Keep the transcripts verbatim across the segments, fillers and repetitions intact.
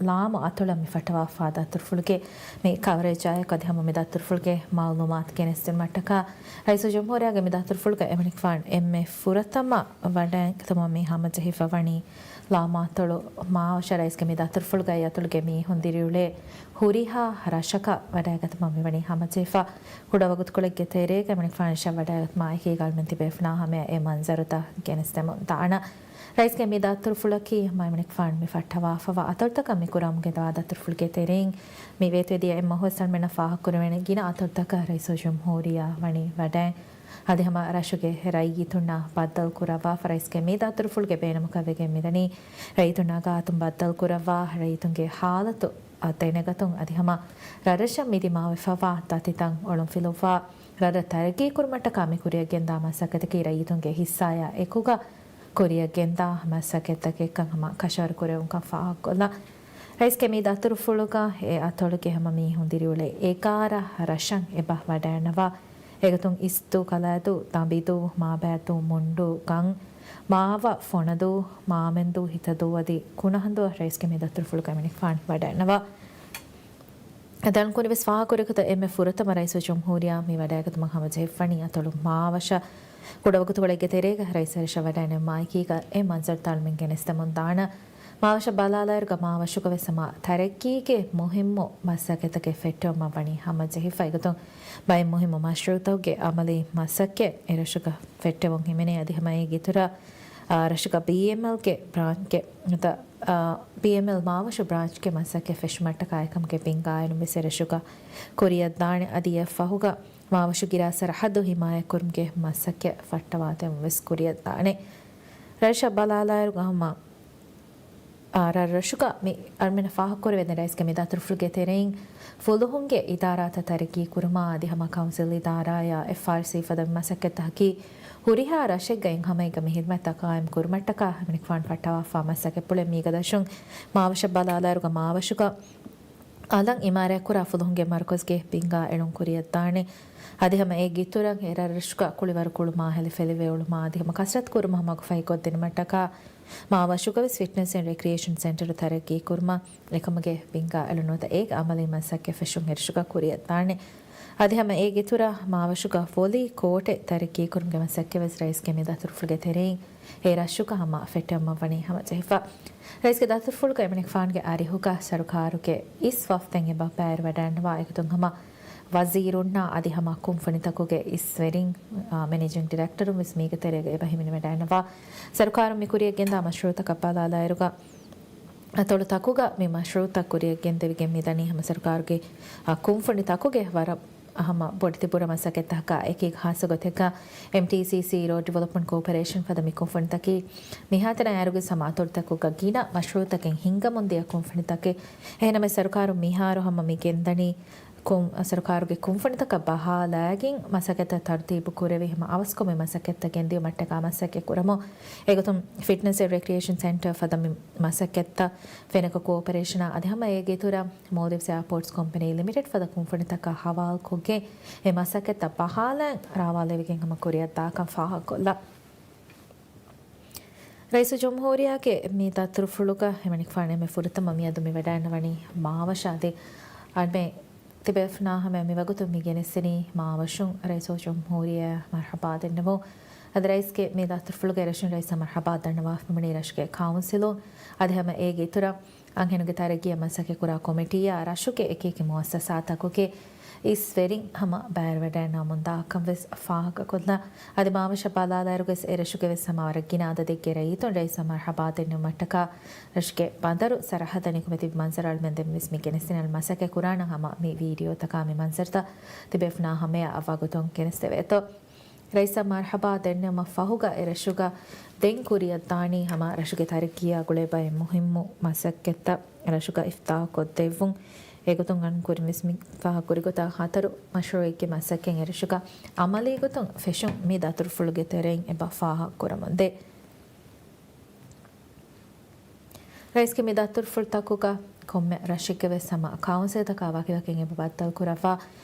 ލާމު އަތޮޅަށް މި ފައްޓަވާފާ ދަތުރުފުޅުގެ މި ކަވަރޭޖާއެކު އަދި ހަމަ މި ދަތުރުފުޅުގެ މައުލޫމާތު ގެނެސްދިނުމަށްޓަކާ، ރައީސުލްޖުމްހޫރިއްޔާގެ މި ދަތުރުފުޅުގަ އެމަނިކުފާނު އެންމެ ފުރަތަމަ ވަޑައިގަތުމަށް މި ހަމަޖެހިފަ ވަނީ ލާމު އަތޮޅު. މާވަށަށް ރައީސްގެ މި ދަތުރުފުޅުގައި އަތޮޅުގެ މީހުން ދިރިއުޅޭ ހުރިހާ ރަށަކަށް ވަޑައިގަތުމަށް މިވަނީ ހަމަޖެހިފަ. ކުޑަ ވަގުތުކޮޅެއްގެ ތެރޭގަ އެމަނިކުފާނު ރަށަށް ވަޑައިގަތުމާ އެކީގަ އަޅުމެން ތިބޭފުޅާ ހަމަޔަށް އެ މަންޒަރުތައް ގެނެސްދެމުން ދާނަން. ރައީސްގެ މި ދަތުރުފުޅަކީ ހަމަ އެމަނިކުފާނު މި ފައްޓަވާފަވާ އަތޮޅުތަކަށް މި ކުރަމުން ގެންދަވާ ދަތުރުފުޅުގެ ތެރެއިން މި ވޭތުވެދިޔަ އެއް މަހު ވެސް އަޅުމެންނަށް ފާހަގަކުރެވޭނެ ގިނަ އަތޮޅުތަކަށް ރައީސުލްޖުމްހޫރިއްޔާ ވަނީ ވަޑައިން. އަދި ހަމަ ރަށުގެ ރައްޔިތުންނާ ބައްދަލު ކުރައްވާފަ. ރައީސްގެ މި ދަތުރުފުޅުގެ ބޭނުމަކަށް ވެގެން މިދަނީ ރައްޔިތުންނާ ގާތުން ބައްދަލު ކުރައްވާ، ރައްޔިތުންގެ ހާލަތު އަށް ދެނެގަތުން އަދި ހަމަ ރަށްރަށަށް މި ދިމާވެފަވާ ދަތިތައް އޮޅުންފިލުއްވާ، ރަށްރަށް ތަރައްގީ ކުރުމަށްޓަކާ މި ކުރިއަށް ގެންދާ މަސައްކަތަކީ ރައްޔިތުންގެ ހިއްސާޔާ އެކުގަ ކުރިއަށް ގެންދާ މަސައްކަތްތަކެއްކަން ހަމަ ކަށަވަރު ކުރެވުންކަން ފާހަގަކޮށްލަން. ރައީސްގެ މި ދަތުރުފުޅުގަ އެ އަތޮޅުގެ ހަމަ މީހުން ދިރިއުޅޭ އެގާރަ ރަށަށް އެބަ ވަޑައިންނަވާ. އެގޮތުން އިސްދޫ، ކަލާދޫ، ދަނބިދޫ، މާބައިދޫ، މުންޑޫ، ގަން، މާވަ، ފޮނަދޫ، މާމެންދޫ، ހިތަދޫ އަދި ކުނަހަނދުއަށް ރައީސްގެ މި ދަތުރުފުޅުގައި އެމަނިކުފާނު ވަޑައިންނަވާ. އަދި އަޅުންކުރިން ވެސް ފާހަގަކުރި ގޮތަށް އެންމެ ފުރަތަމަ ރައީސުލްޖުމްހޫރިއްޔާ މި ވަޑައިގަތުމަށް ހަމަޖެހިފަވަނީ އަތޮޅު މާވަށަށް. ކުޑަވަގުތުކޮޅެއްގެ ތެރޭގަ ރައީސް އެރަށަށް ވަޑައިނެއްމާއެކީގަ އެ މަންޒަރުތައް އަޅުމެން ގެނެސްދެމުން ދާނަން. މާވަށަށް ބަލާލާއިރުގަ މާވަށުގަ ވެސް ހަމަ ތަރައްގީގެ މުހިއްމު މަސައްކަތްތަކެއް ފެއްޓެވުމަށް ވަނީ ހަމަޖެހިފަ. އެގޮތުން ބައެއް މުހިއްމު މަޝްރޫއުތަކުގެ އަމަލީ މަސައްކަތް އެރަށުގަ ފެއްޓެވުން ހިމެނޭ. އަދި ހަމަ އޭގެ އިތުރަށް، އާ، ރަށުގަ ބީއެމްއެލްގެ ބްރާންޗްގެ ނުތަ، އާ، ބީއެމްއެލް މާވަށު ބްރާންޗްގެ މަސައްކަތް ފެށުމަށްޓަކާ އެކަމުގެ ބިންގާ އެޅުން ވެސް އެރަށުގަ ކުރިއަށްދާނެ. އަދި އެއަށް ފަހުގަ މާވަށު ގިރާ ސަރަހައްދު ހިމާޔަތްކުރުމުގެ މަސައްކަތް ފައްޓަވާދެމުން ވެސް ކުރިއަށްދާނެ. ރަށަށް ބަލާލާއިރުގަ ހަމަ އާ، ރަށްރަށުގަ މި އަޅުމެންނަށް ފާހަގަކުރެވޭނެ ރައީސްގެ މި ދަތުރުފުޅުގެ ތެރެއިން ފުލުހުންގެ އިދާރާތައް ތަރައްގީ ކުރުމާ އަދި ހަމަ ކައުންސިލް އިދާރާޔާ އެފްއާރްސީ ފަދަ މި މަސައްކަތްތަކަކީ ހުރިހާ ރަށެއްގައި ހަމައެކަނި ހިދުމަތްތައް ޤާއިމް ކުރުމަށްޓަކާ އެމަނިކުފާނު ފައްޓަވާފާ މަސައްކަތްޕުޅެއް. މީގަ ދަށުން މާވަށަށް ބަލާލާއިރުގަ މާވަށުގަ އަލަށް އިމާރާތްކުރާ ފުލުހުންގެ މަރުކަޒުގެ ބިންގާ އެޅުން ކުރިއަށްދާނެ. އަދި ހަމަ އޭގެ އިތުރަށް އެ ރަށްރަށުގަ ކުޅިވަރު ކުޅުމާ ހެލިފެލިވެ އުޅުމާ އަދި ހަމަ ކަސްރަތު ކުރުމަށް މަގުފަހިކޮށްދިނުމަށްޓަކާ މާވަށުގަވެސް ފިޓްނެސް އެންޑް ރެކްރިއޭޝަން ސެންޓަރު ތަރައްގީ ކުރުމަށް އެކަމުގެ ބިންގާ އެޅުނު ނުވަތަ އޭގެ އަމަލީ މަސައްކަތް ފެށުން އެރަށުގަ ކުރިއަށްދާނެ. އަދި ހަމަ އޭގެ އިތުރަށް މާވަށުގަ ވޮލީ ކޯޓެއް ތަރައްގީ ކުރުމުގެ މަސައްކަތް ވެސް ރައީސްގެ މި ދަތުރުފުޅުގެ ތެރެއިން އެ ރަށުގަ ހަމަ ފެއްޓެވުމަށް ވަނީ ހަމަޖެހިފަ. ރައީސްގެ ދަތުރުފުޅުގަ އެމަނިކުފާނުގެ އަރިހުގަ ސަރުކާރުގެ އިސް ވަފްދެއް އެބަ ބައިވެރިވަޑައިގަންނަވާ. އެގޮތުން ހަމަ ވަޒީރުންނާ އަދި ހަމަ ކުންފުނިތަކުގެ އިސްވެރިން، އާ، މެނޭޖިންގ ޑިރެކްޓަރުން ވެސް މީގެ ތެރޭގަ އެބަ ހިމެނިވަޑައިގަންނަވާ. ސަރުކާރުން މި ކުރިއަށް ގެންދާ މަޝްރޫއުތަކަށް ބަލާލާއިރުގަ އަތޮޅުތަކުގަ މި މަޝްރޫއުތައް ކުރިއަށް ގެންދެވިގެން މިދަނީ ހަމަ ސަރުކާރުގެ، އާ، ކުންފުނިތަކުގެ ވަރަށް ހަމަ ބޮޑެތި ބުރަ މަސައްކަތްތަކަކާ އެކީގަ. ޚާއްޞަ ގޮތެއްގަ އެމްޓީސީސީ، ރޯޑް ޑިވެލޮޕްމަންޓް ކޯޕަރޭޝަން ފަދަ މި ކުންފުނިތަކީ މިހާތަނަށް އައިރުގެ ހަމަ އަތޮޅުތަކުގަ ގިނަ މަޝްރޫއުތަކެއް ހިންގަމުންދިޔަ ކުންފުނިތަކެއް. އެހެންނަމަވެސް ސަރުކާރުން މިހާރު ހަމަ މި ގެންދަނީ ކުން-، ސަރުކާރުގެ ކުންފުނިތަކަށް ބަހާލައިގެން މަސައްކަތްތައް ތަރުތީބު ކުރެވި ހަމަ އަވަސްކޮށް މި މަސައްކަތްތައް ގެންދިޔުމަށްޓަކާ މަސައްކަތް ކުރަމުން. އެގޮތުން ފިޓްނެސް އެންޑް ރެކްރިއޭޝަން ސެންޓަރ ފަދަ މި މަސައްކަތްތައް ފެނަކަ ކޯޕަރޭޝަނާ އަދި ހަމަ އޭގެ އިތުރަށް މޯލްޑިވްސް އެއާޕޯޓްސް ކޮމްޕެނީ ލިމިޓެޑް ފަދަ ކުންފުނިތަކާ ހަވާލުކޮށްގެން އެ މަސައްކަތްތައް ބަހާލައިގެން ހަމަ ކުރިއަށްދާކަން ފާހަގަކޮށްލާ. ރައީސުލްޖުމްހޫރިއްޔާގެ މި ދަތުރުފުޅުގަ އެމަނިކުފާނު އެންމެ ފުރަތަމަ މިއަދު މި ވަޑައިގަންނަވަނީ މާވަށަށް. އަދި އަޅުމެން ތިބޭފުޅުންނާ ހަމަޔަށް މިވަގުތު މި ގެނެސްދިނީ މާވަށުން ރައީސުލްޖުމްހޫރިއްޔާ މަރްޙަބާ ދެންނެވުން. އަދި ރައީސްގެ މި ދަތުރުފުޅުގައި އެރަށުން ރައީސަށް މަރްޙަބާ ދަންނަވާފަ ހިމެނީ ރަށުގެ ކައުންސިލުން. އަދި ހަމަ އޭގެ އިތުރަށް އަންހެނުންގެ ތަރައްގީއަށް މަސައްކަތްކުރާ ކޮމިޓީއާ ރަށުގެ އެކިއެކި މުއައްސަސާތަކުގެ އިސްވެރިން ހަމަ ބައިވެރިވެޑައިގަންނަވަމުންދާކަން ވެސް ފާހަގަކޮށްލާ. އަދި މާވަށަށް ބަލާލާއިރުގަސް އެރަށުގެ ވެސް ހަމަ ވަރަށް ގިނަ އަދަދެއްގެ ރައްޔިތުން ރައީސަށް މަރްޙަބާ ދެންނެވުމަށްޓަކާ ރަށުގެ ބަނދަރު ސަރަހައްދަށް ނިކުމެތި މަންޒަރު އަޅުމެން ދެން ވެސް މި ގެނެސްދިނަ. މަސައްކަތް ކުރާނަން ހަމަ މި ވީޑިއޯތަކާ މި މަންޒަރުތައް ތިބޭފުޅުންނާ ހަމަޔަށް އަވަގުތުން ގެނެސްދެވޭތޯ. ރައީސަށް މަރްޙަބާ ދެންނެވުމަށް ފަހުގަ އެރަށުގަ ދެން ކުރިއަށްދާނީ ހަމަ ރަށުގެ ތަރައްގީއާ ގުޅޭ ބައެއް މުހިއްމު މަސައްކަތްތައް. ރަށުގަ އިފްތާހުކޮށްދެއްވުން. އެގޮތުން އަން ކުރިން ވެސް މި ފާހަގަކުރި ގޮތަށް ހަތަރު މަޝްރޫއެއްގެ މަސައްކަތް އެރަށުގަ އަމަލީ ގޮތުން ފެށުން މި ދަތުރުފުޅުގެ ތެރެއިން އެބަ ފާހަގަކުރަމުންދޭ. ރައީސްގެ މި ދަތުރުފުޅުތަކުގަ ކޮންމެ ރަށެއްގެ ވެސް ހަމަ ކައުންސިލްތަކާ ވަކިވަކިން އެބަ ބައްދަލުކުރައްވާ.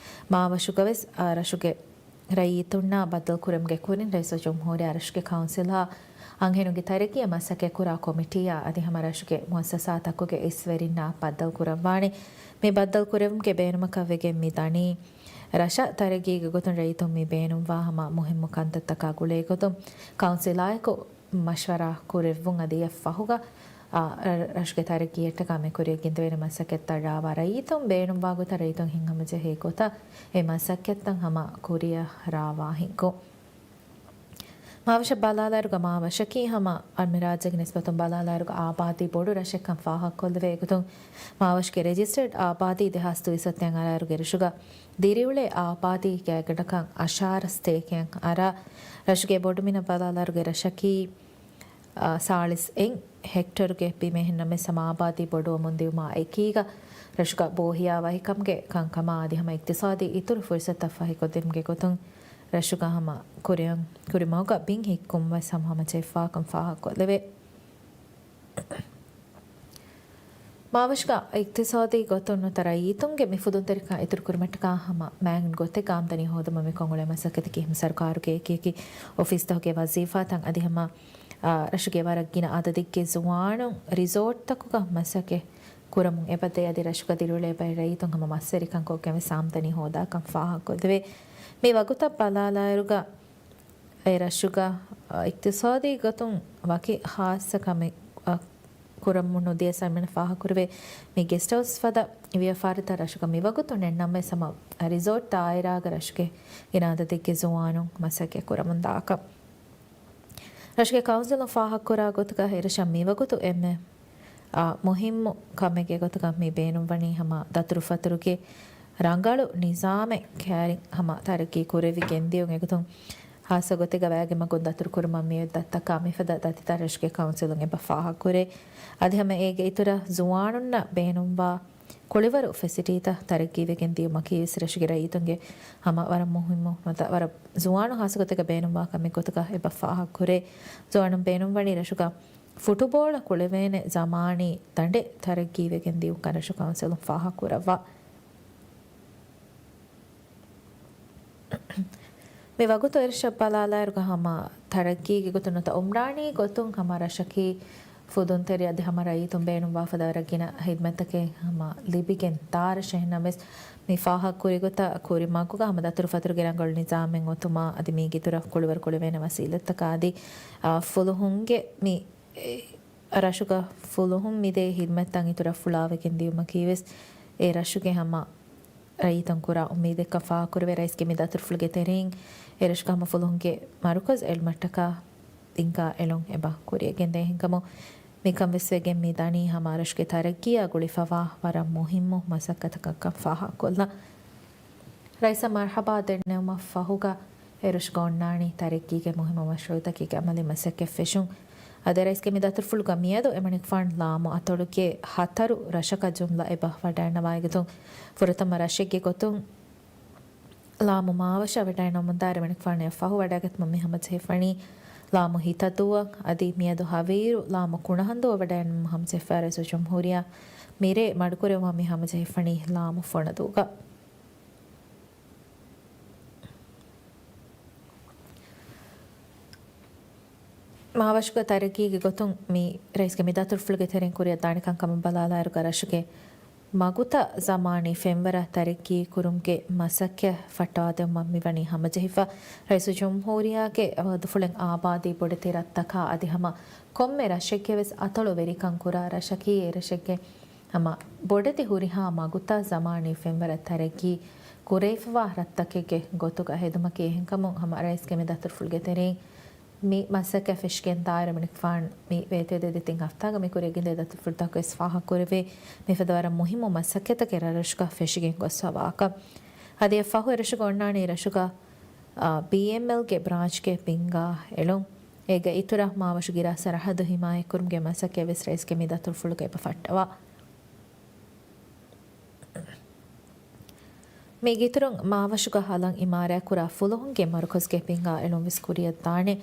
މާވަށުގަ ވެސް އާ ރަށުގެ ރައްޔިތުންނާ ބައްދަލުކުރުމުގެ ކުރިން ރައީސުލްޖުމްހޫރިއްޔާ ރަށުގެ ކައުންސިލާ އަންހެނުންގެ ތަރައްގީއަށް މަސައްކަތްކުރާ ކޮމިޓީއާ އަދި ހަމަ ރަށުގެ މުއައްސަސާތަކުގެ އިސްވެރިންނާ ބައްދަލުކުރައްވާނެ. މި ބައްދަލުކުރެއްވުމުގެ ބޭނުމަކަށް ވެގެން މި ދަނީ، ރަށަށް ތަރައްގީގެ ގޮތުން ރައްޔިތުން މި ބޭނުންވާ ހަމަ މުހިއްމު ކަންތައްތަކާ ގުޅޭ ގޮތުން ކައުންސިލާއެކު މަޝްވަރާ ކުރެއްވުން އަދި އެއަށް ފަހުގަ، އާ، ރަށުގެ ތަރައްގީއަށްޓަކާ މި ކުރިއަށް ގެންދެވޭނެ މަސައްކަތްތައް ރާވާ ރައްޔިތުން ބޭނުންވާ ގޮތަށް ރައްޔިތުން ހިތްހަމަޖެހޭ ގޮތަށް އެ މަސައްކަތްތައް ހަމަ ކުރިއަށް ރާވާ ހިންގުން. މާވަށަށް ބަލާލާއިރުގަ މާވަށަކީ ހަމަ އަންމެ ރާއްޖޭގެ ނިސްބަތުން ބަލާލާއިރުގަ އާބާދީ ބޮޑު ރަށެއްކަން ފާހަގަކޮށްލެވޭ ގޮތުން، މާވަށުގެ ރެޖިސްޓަރޑް އާބާދީ ދެހާސް ދުއިސައްތައަށް އަރާއިރުގެ ރަށުގަ ދިރިއުޅޭ އާބާދީ ގާތްގަނޑަކަށް އަށާރަ ސްޓޭކެއް އަރާ، ރަށުގެ ބޮޑުމިނަށް ބަލާލާއިރުގެ ރަށަކީ، އާ، ސާޅީސް އެއް ހެކްޓަރުގެ ބިމެއް. އެހެންނަމަވެސް ހަމަ އާބާދީ ބޮޑުވަމުން ދިއުމާ އެކީގަ، ރަށުގަ ބޯހިޔާވަހިކަމުގެ ކަންކަމާ އަދި ހަމަ އިޤްތިޞާދީ އިތުރު ފުރުޞަތުތައް ފަހިކޮށްދިނުމުގެ ގޮތުން ރަށުގަ ހަމަ ކުރިއަށް ކުރިމަގުގަ ބިން ހިއްކުން ވެސް ހަމަ ހަމަޖެހިފާކަން ފާހަގަކޮށްލެވޭ. މާވަށުގަ އިޤްތިޞާދީ ގޮތުން ނުވަތަ ރައްޔިތުންގެ މި ފުދުންތެރިކަން އިތުރުކުރުމަށްޓަކާ ހަމަ މާތް ގޮތެއްގަ އާމްދަނީ ހޯދުމަށް މި ކޮށްއުޅޭ މަސައްކަތަކީ ހަމަ ސަރުކާރުގެ އެކިއެކި އޮފީސްތަކުގެ ވަޒީފާތައް އަދި ހަމަ، އާ، ރަށުގެ ވަރަށް ގިނަ އަދަދެއްގެ ޒުވާނުން ރިސޯޓްތަކުގަ މަސައްކަތް ކުރަމުން އެބަދޭ އަދި ރަށުގަ ދިރިއުޅޭ ބައެއް ރައްޔިތުން ހަމަ މަސްވެރިކަން ކޮށްގެން ވެސް އާމްދަނީ ހޯދާކަން ފާހަގަކޮށްދެވޭ. މި ވަގުތަށް ބަލާލާއިރުގަ އެ ރަށުގަ އިޤްތިޞާދީ ގޮތުން ވަކި ޚާއްޞަ ކަމެއް، އަ، ކުރަމުން ނުދިޔަސް އަންމެނަށް ފާހަގަކުރެވޭ. މި ގެސްޓް ހައުސް ފަދަ ވިޔަފާރިތައް ރަށުގަ މިވަގުތު ނެތްނަމަވެސް ހަމަ ރިސޯޓް ދާއިރާގަ ރަށުގެ ގިނަ އަދަދެއްގެ ޒުވާނުން މަސައްކަތް ކުރަމުން ދާކަން. ރަށުގެ ކައުންސިލުން ފާހަގަކުރާ ގޮތުގަ އެރަށަށް މިވަގުތު އެންމެ، އާ، މުހިއްމު ކަމެއްގެ ގޮތުގަ މި ބޭނުންވަނީ ހަމަ ދަތުރުފަތުރުގެ ރަނގަޅު ނިޒާމެއް ކައިރިން ހަމަ ތަރައްގީ ކުރެވި ގެންދިޔުން އެގޮތުން ޚާއްޞަ ގޮތެއްގަ ވައިގެ މަގުން ދަތުރުކުރުމަށް މިއޮތް ދަތިތައް މިފަދަ ދަތިތައް ރަށުގެ ކައުންސިލުން އެބަ ފާހަގަކުރޭ. އަދި ހަމަ އޭގެ އިތުރަށް ޒުވާނުންނަށް ބޭނުންވާ ކުޅިވަރު ފެސިޓީތައް ތަރައްގީވެގެން ދިޔުމަކީ ވެސް ރަށުގެ ރައްޔިތުންގެ ހަމަ ވަރަށް މުހިއްމު ނުވަތަ ވަރަށް ޒުވާނު ޚާއްޞަ ގޮތެއްގަ ބޭނުންވާ ކަމެއް ގޮތުގަ އެބަ ފާހަގަކުރޭ. ޒުވާނުން ބޭނުންވަނީ ރަށުގަ ފުޓުބޯޅަ ކުޅެވޭނެ ޒަމާނީ ދަނޑެއް ތަރައްގީވެގެން ދިޔުން ކަން ރަށު ކައުންސިލުން ފާހަގަކުރައްވާ. މި ވަގުތު އެރަށަށް ބަލާލާއިރުގަ ހަމަ ތަރައްގީގެ ގޮތުން ނުވަތަ އުމްރާނީ ގޮތުން ހަމަ ރަށަކީ ފުދުންތެރި އަދި ހަމަ ރައްޔިތުން ބޭނުންވާ ފަދަ ވަރަށް ގިނަ ޚިދްމަތްތަކެއް ހަމަ ލިބިގެން ދާ ރަށެއް. އެހެންނަމަވެސް މި ފާހަގަކުރި ގޮތަށް ކުރި މަގުގަ ހަމަ ދަތުރުފަތުރުގެ ރަނގަޅު ނިޒާމެއް އޮތުމާ އަދި މީގެ އިތުރަށް ކުޅިވަރު ކުޅެވޭނެ ވަސީލަތްތަކާ އަދި، އާ، ފުލުހުންގެ މި އެ، ރަށުގަ ފުލުހުން މިދޭ ޚިދްމަތްތައް އިތުރަށް ފުޅާވެގެން ދިޔުމަކީ ވެސް އެ ރަށުގެ ހަމަ ރައްޔިތުން ކުރާ އުއްމީދެއްކަން ފާހަގަކުރެވޭ. ރައީސްގެ މި ދަތުރުފުޅުގެ ތެރެއިން އެ ރަށުގަ ހަމަ ފުލުހުންގެ މަރުކަޒު އެޅުމަށްޓަކާ ބިންގާ އެޅުން އެބަ ކުރިއަށް ގެންދޭ. އެހެންކަމުން މިކަން ވެސް ވެގެން މި ދަނީ ހަމަ ރަށުގެ ތަރައްގީއާ ގުޅިފަވާ ވަރަށް މުހިއްމު މަސައްކަތަކަށްކަން ފާހަގަކޮށްލަން. ރައީސަށް މަރުޙަބާ ދެންނެވުމަށް ފަހުގަ، އެރަށުގަ އޮންނާނީ ތަރައްގީގެ މުހިއްމު މަޝްރޫޢުތަކީގެ ޢަމަލީ މަސައްކަތް ފެށުން. އަދި ރައީސްގެ މި ދަތުރުފުޅުގަ މިއަދު އެމަނިކުފާނު ލާމު އަތޮޅުގެ ހަތަރު ރަށަކަށް ޖުމްލަ އެބަ ވަޑައިންނަވާ އެގޮތުން، ފުރަތަމަ ރަށެއްގެ ގޮތުން ލާމު މާވަށަށް ވަޑައިންނަވަމުންދާ އެމަނިކުފާނު އެއަށް ފަހު ވަޑައިގަތުމަށް މި ހަމަޖެހިފަނީ ލާމު ހިތަދޫއަށް އަދި މިއަދު ހަވީރު ލާމު ކުނަހަނދޫއަށް ވަޑައިންނަވަމުން ހަމަޖެހިފަ ރައީސުލްޖުމްހޫރިއްޔާ މިރޭ މަޑުކުރެވުމަށް މި ހަމަޖެހިފަނީ ލާމު ފޮނަދޫގަ. މާވަށުގަ ތަރައްގީގެ ގޮތުން މި ރައީސްގެ މި ދަތުރުފުޅުގެ ތެރެއިން ކުރިއަށް ދާނެ ކަންކަމަށް ބަލާލާއިރުގަ ރަށުގެ މަގުތައް ޒަމާނީ ފެންވަރަށް ތަރައްގީ ކުރުމުގެ މަސައްކަތް ފައްޓަވާދެވުމަށް މިވަނީ ހަމަޖެހިފަ. ރައީސުލްޖުމްހޫރިއްޔާގެ ވައުދުފުޅެއް އާބާދީ ބޮޑެތި ރަށްތަކާ އަދި ހަމަ ކޮންމެ ރަށެއްގެ ވެސް އަތޮޅު ވެރިކަން ކުރާ ރަށަކީ އެ ރަށެއްގެ ހަމަ ބޮޑެތި ހުރިހާ މަގުތައް ޒަމާނީ ފެންވަރަށް ތަރައްގީ ކުރެވިފަވާ ރަށްތަކެއްގެ ގޮތުގަ ހެދުމަކީ. އެހެންކަމުން ހަމަ ރައީސްގެ މި ދަތުރުފުޅުގެ ތެރެއިން މި މަސައްކަތް ފެށިގެން ދާއިރު އެމަނިކުފާނު މި ވޭތުވެދޭ ދެތިން ހަފްތާގަ މި ކުރިއަށް ގެންދޭ ދަތުރުފުޅުތަކު ވެސް ފާހަގަކުރެވޭ. މިފަދަ ވަރަށް މުހިއްމު މަސައްކަތްތަކެއް ރަށްރަށުގަ ފެށިގެން ގޮސްފަވާކަން. އަދި އެއަށް ފަހު އެރަށުގަ އޮންނާނީ ރަށުގަ، އާ، ބީއެމްއެލްގެ ބްރާންޗްގެ ބިންގާ އެޅުން. އޭގެ އިތުރަށް މާވަށު ގިރާ ސަރަހައްދު ހިމާޔަތްކުރުމުގެ މަސައްކަތް ވެސް ރައީސްގެ މި ދަތުރުފުޅުގަ އެބަ ފައްޓަވާ. މީގެ އިތުރުން މާވަށުގަ ހަލަން އިމާރާތްކުރާ ފުލުހުންގެ މަރުކަޒުގެ ބިންގާ އެޅުން ވެސް ކުރިއަށްދާނެ.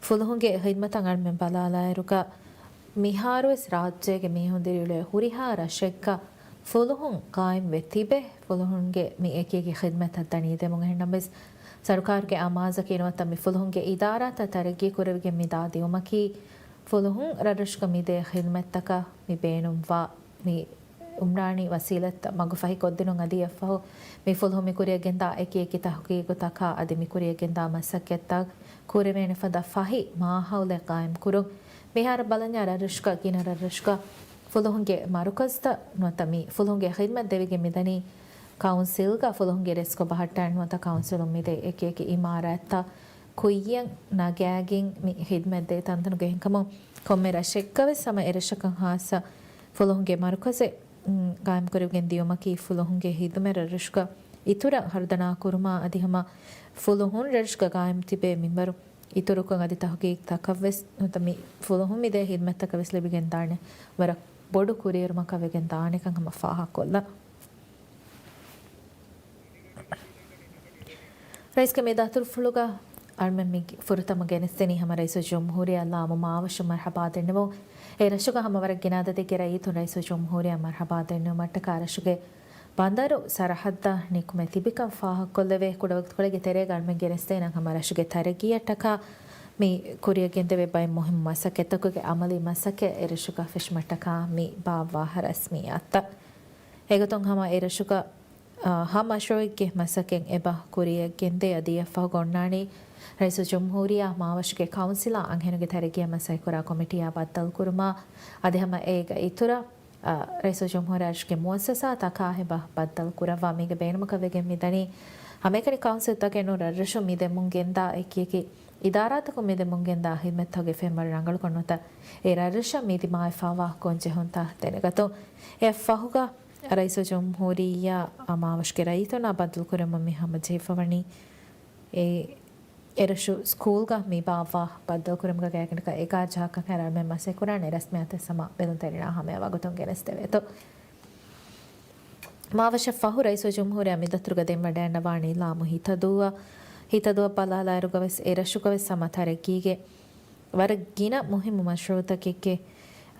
ފުލުހުންގެ ޚިދްމަތަށް އަންމެން ބަލާލާއިރުގަ، މިހާރުވެސް ރާއްޖޭގެ މީހުން ދިރިއުޅޭ ހުރިހާ ރަށެއްގަ ފުލުހުން ޤާއިމްވެ ތިބެ، ފުލުހުންގެ މި އެކި އެކި ޚިދްމަތަށް ދަނީ ދެމުން. އެހެންނަމަވެސް، ސަރުކާރުގެ އަމާޒަކީ ނުވަތަ މި ފުލުހުންގެ އިދާރާތައް ތަރައްގީ ކުރެވިގެން މި ދާ ދިއުމަކީ، ފުލުހުން ރަށްރަށުގަ މި ދޭ ޚިދުމަތްތަކަށް މި ބޭނުންވާ މި އުމްރާނީ ވަސީލަތްތައް މަގުފަހިކޮށްދިނުން. އަދި އެއަށްފަހު މި ފުލުހުން މި ކުރިއަށްގެންދާ އެކި އެކި ތަހުގީގުތަކާ އަދި މި ކުރިއަށްގެންދާ މަސައްކަތްތައް ކުރެވޭނެ ފަދަ ފަހި މާހައުލެއް ޤާއިމްކުރުން. މިހާރު ބަލަންޏާ ރަށްރަށުގަ ގިނަ ރަށްރަށުގަ ފުލުހުންގެ މަރުކަޒުތައް ނުވަތަ މި ފުލުހުންގެ ޚިދުމަތް ދެވިގެން މިދަނީ ކައުންސިލްގަ. ފުލުހުންގެ ރިސްކު ބަހައްޓައި ނުވަތަ ކައުންސިލުން މިދޭ އެކި އެކި އިމާރާތްތައް ކުއްޔަށް ނަގާގެން މި ޚިދުމަތް ދޭ ތަންތަނުގެ އެހެންކަމުން ކޮންމެ ރަށެއްގަވެސް ހަމަ އެރަށަކަށް ހާއްސަ ފުލުހުންގެ މަރުކަޒެއް، މް، ޤާއިމްކުރެވިގެން ދިޔުމަކީ ފުލުހުންގެ ޚިދުމަތް ރަށްރަށުގަ އިތުރަށް ހަރުދަނާ ކުރުމާ އަދި ހަމަ ފުލުހުން ރަށުގަ ޤާއިމް ތިބޭ މިންވަރު އިތުރުކޮށް އަދި ތަހުގީގުތަކަށްވެސް ނުވަތަ މި ފުލުހުން މިދޭ ޚިދުމަތްތަކަށް ވެސް ލިބިގެން ދާނެ ވަރަށް ބޮޑު ކުރިއެރުމަކަށް ވެގެން ދާނެކަން ހަމަ ފާހަގަކޮށްލަން. ރައީސްގެ މި ދަތުރުފުޅުގަ އަޅުމެން މި ފުރަތަމަ ގެނެސްދެނީ ހަމަ ރައީސުލްޖުމްހޫރިއްޔާ ލާމު މާވަށު މަރްޙަބާ ދެންނެވުން. އެ ރަށުގަ ހަމަ ވަރަށް ގިނަ އަދަދެއްގެ ރައްޔިތުން ރައީސުލްޖުމްހޫރިއްޔާ މަރްޙަބާ ދެންނެވުމަށްޓަކާ ރަށުގެ ބަނދަރު ސަރަހައްދަށް ނިކުމެ ތިބިކަން ފާހަގަކޮށްލެވޭ. ކުޑަވަގުތުކޮޅެއްގެ ތެރޭގަ އަޅުމެން ގެނެސްދޭނަން ހަމަ ރަށުގެ ތަރައްގީއަށްޓަކާ މި ކުރިއަށް ގެންދެވޭ ބައެއް މުހިއްމު މަސައްކަތްތަކުގެ އަމަލީ މަސައްކަތް އެ ރަށުގަ ފެށުމަށްޓަކާ މި ބާއްވާ ރަސްމިއްޔާތުތައް. އެގޮތުން ހަމަ އެ ރަށުގަ، އާ، ހަ މަޝްރޫއެއްގެ މަސައްކަތް އެބަ ކުރިއަށް ގެންދޭ. އަދި އެއަށްފަހު އޮންނާނީ ރައީސުލްޖުމްހޫރިއްޔާ މާވަށުގެ ކައުންސިލާ އަންހެނުންގެ ތަރައްގީއަށް މަސައްކަތްކުރާ ކޮމިޓީއާ ބައްދަލުކުރުމާ އަދި ހަމަ އޭގެ އިތުރަށް، އާ، ރައީސުލްޖުމްހޫރިއްޔާ ރަށުގެ މުއައްސަސާތަކާ އެބަ ބައްދަލުކުރައްވާ. މީގެ ބޭނުމަކަށް ވެގެން މިދަނީ ހަމައެކަނި ކައުންސިލްތަކެއް ނޫން ރަށްރަށުން މި ދެމުން ގެންދާ އެކި އެކި އިދާރާތަކުން މި ދެމުން ގެންދާ ޚިދުމަތްތަކުގެ ފެންވަރު ރަނގަޅުކޮށް ނުވަތަ އެ ރަށްރަށަށް މި ދިމާވެފާވާ ގޮންޖެހުންތައް ދެނެގަތުން. އެއަށްފަހުގަ ރައީސުލްޖުމްހޫރިއްޔާ މާވަށުގެ ރައްޔިތުންނާ ބައްދަލުކުރެއްވުމަށް މި ހަމަޖެހިފަވަނީ އެ އެރަށު ސްކޫލްގަ މި ބާއްވާ ބައްދަލުކުރުމުގަ ގާތްގަނޑަކަށް އެގާ ޖަހަކަށް ހައިރާމެން މަސައްކަތްކުރާނެ ރަސްމިއްޔާތެއް ހަމަ ބެލުންތެރިންނާ ހަމަޔަށް ވަގުތުން ގެނެސްދެވޭތޯ. މާވަށަށް ފަހު ރައީސުލްޖުމްހޫރިއްޔާ މި ދަތުރުގަ ދެން ވަޑައިންނަވާނީ ލާމު ހިތަދޫއަށް. ހިތަދޫއަށް ބަލާލާއިރުގަވެސް އެރަށުގަވެސް ހަމަ ތަރައްގީގެ ވަރަށް ގިނަ މުހިއްމު މަޝްރޫއުތަކެއްގެ،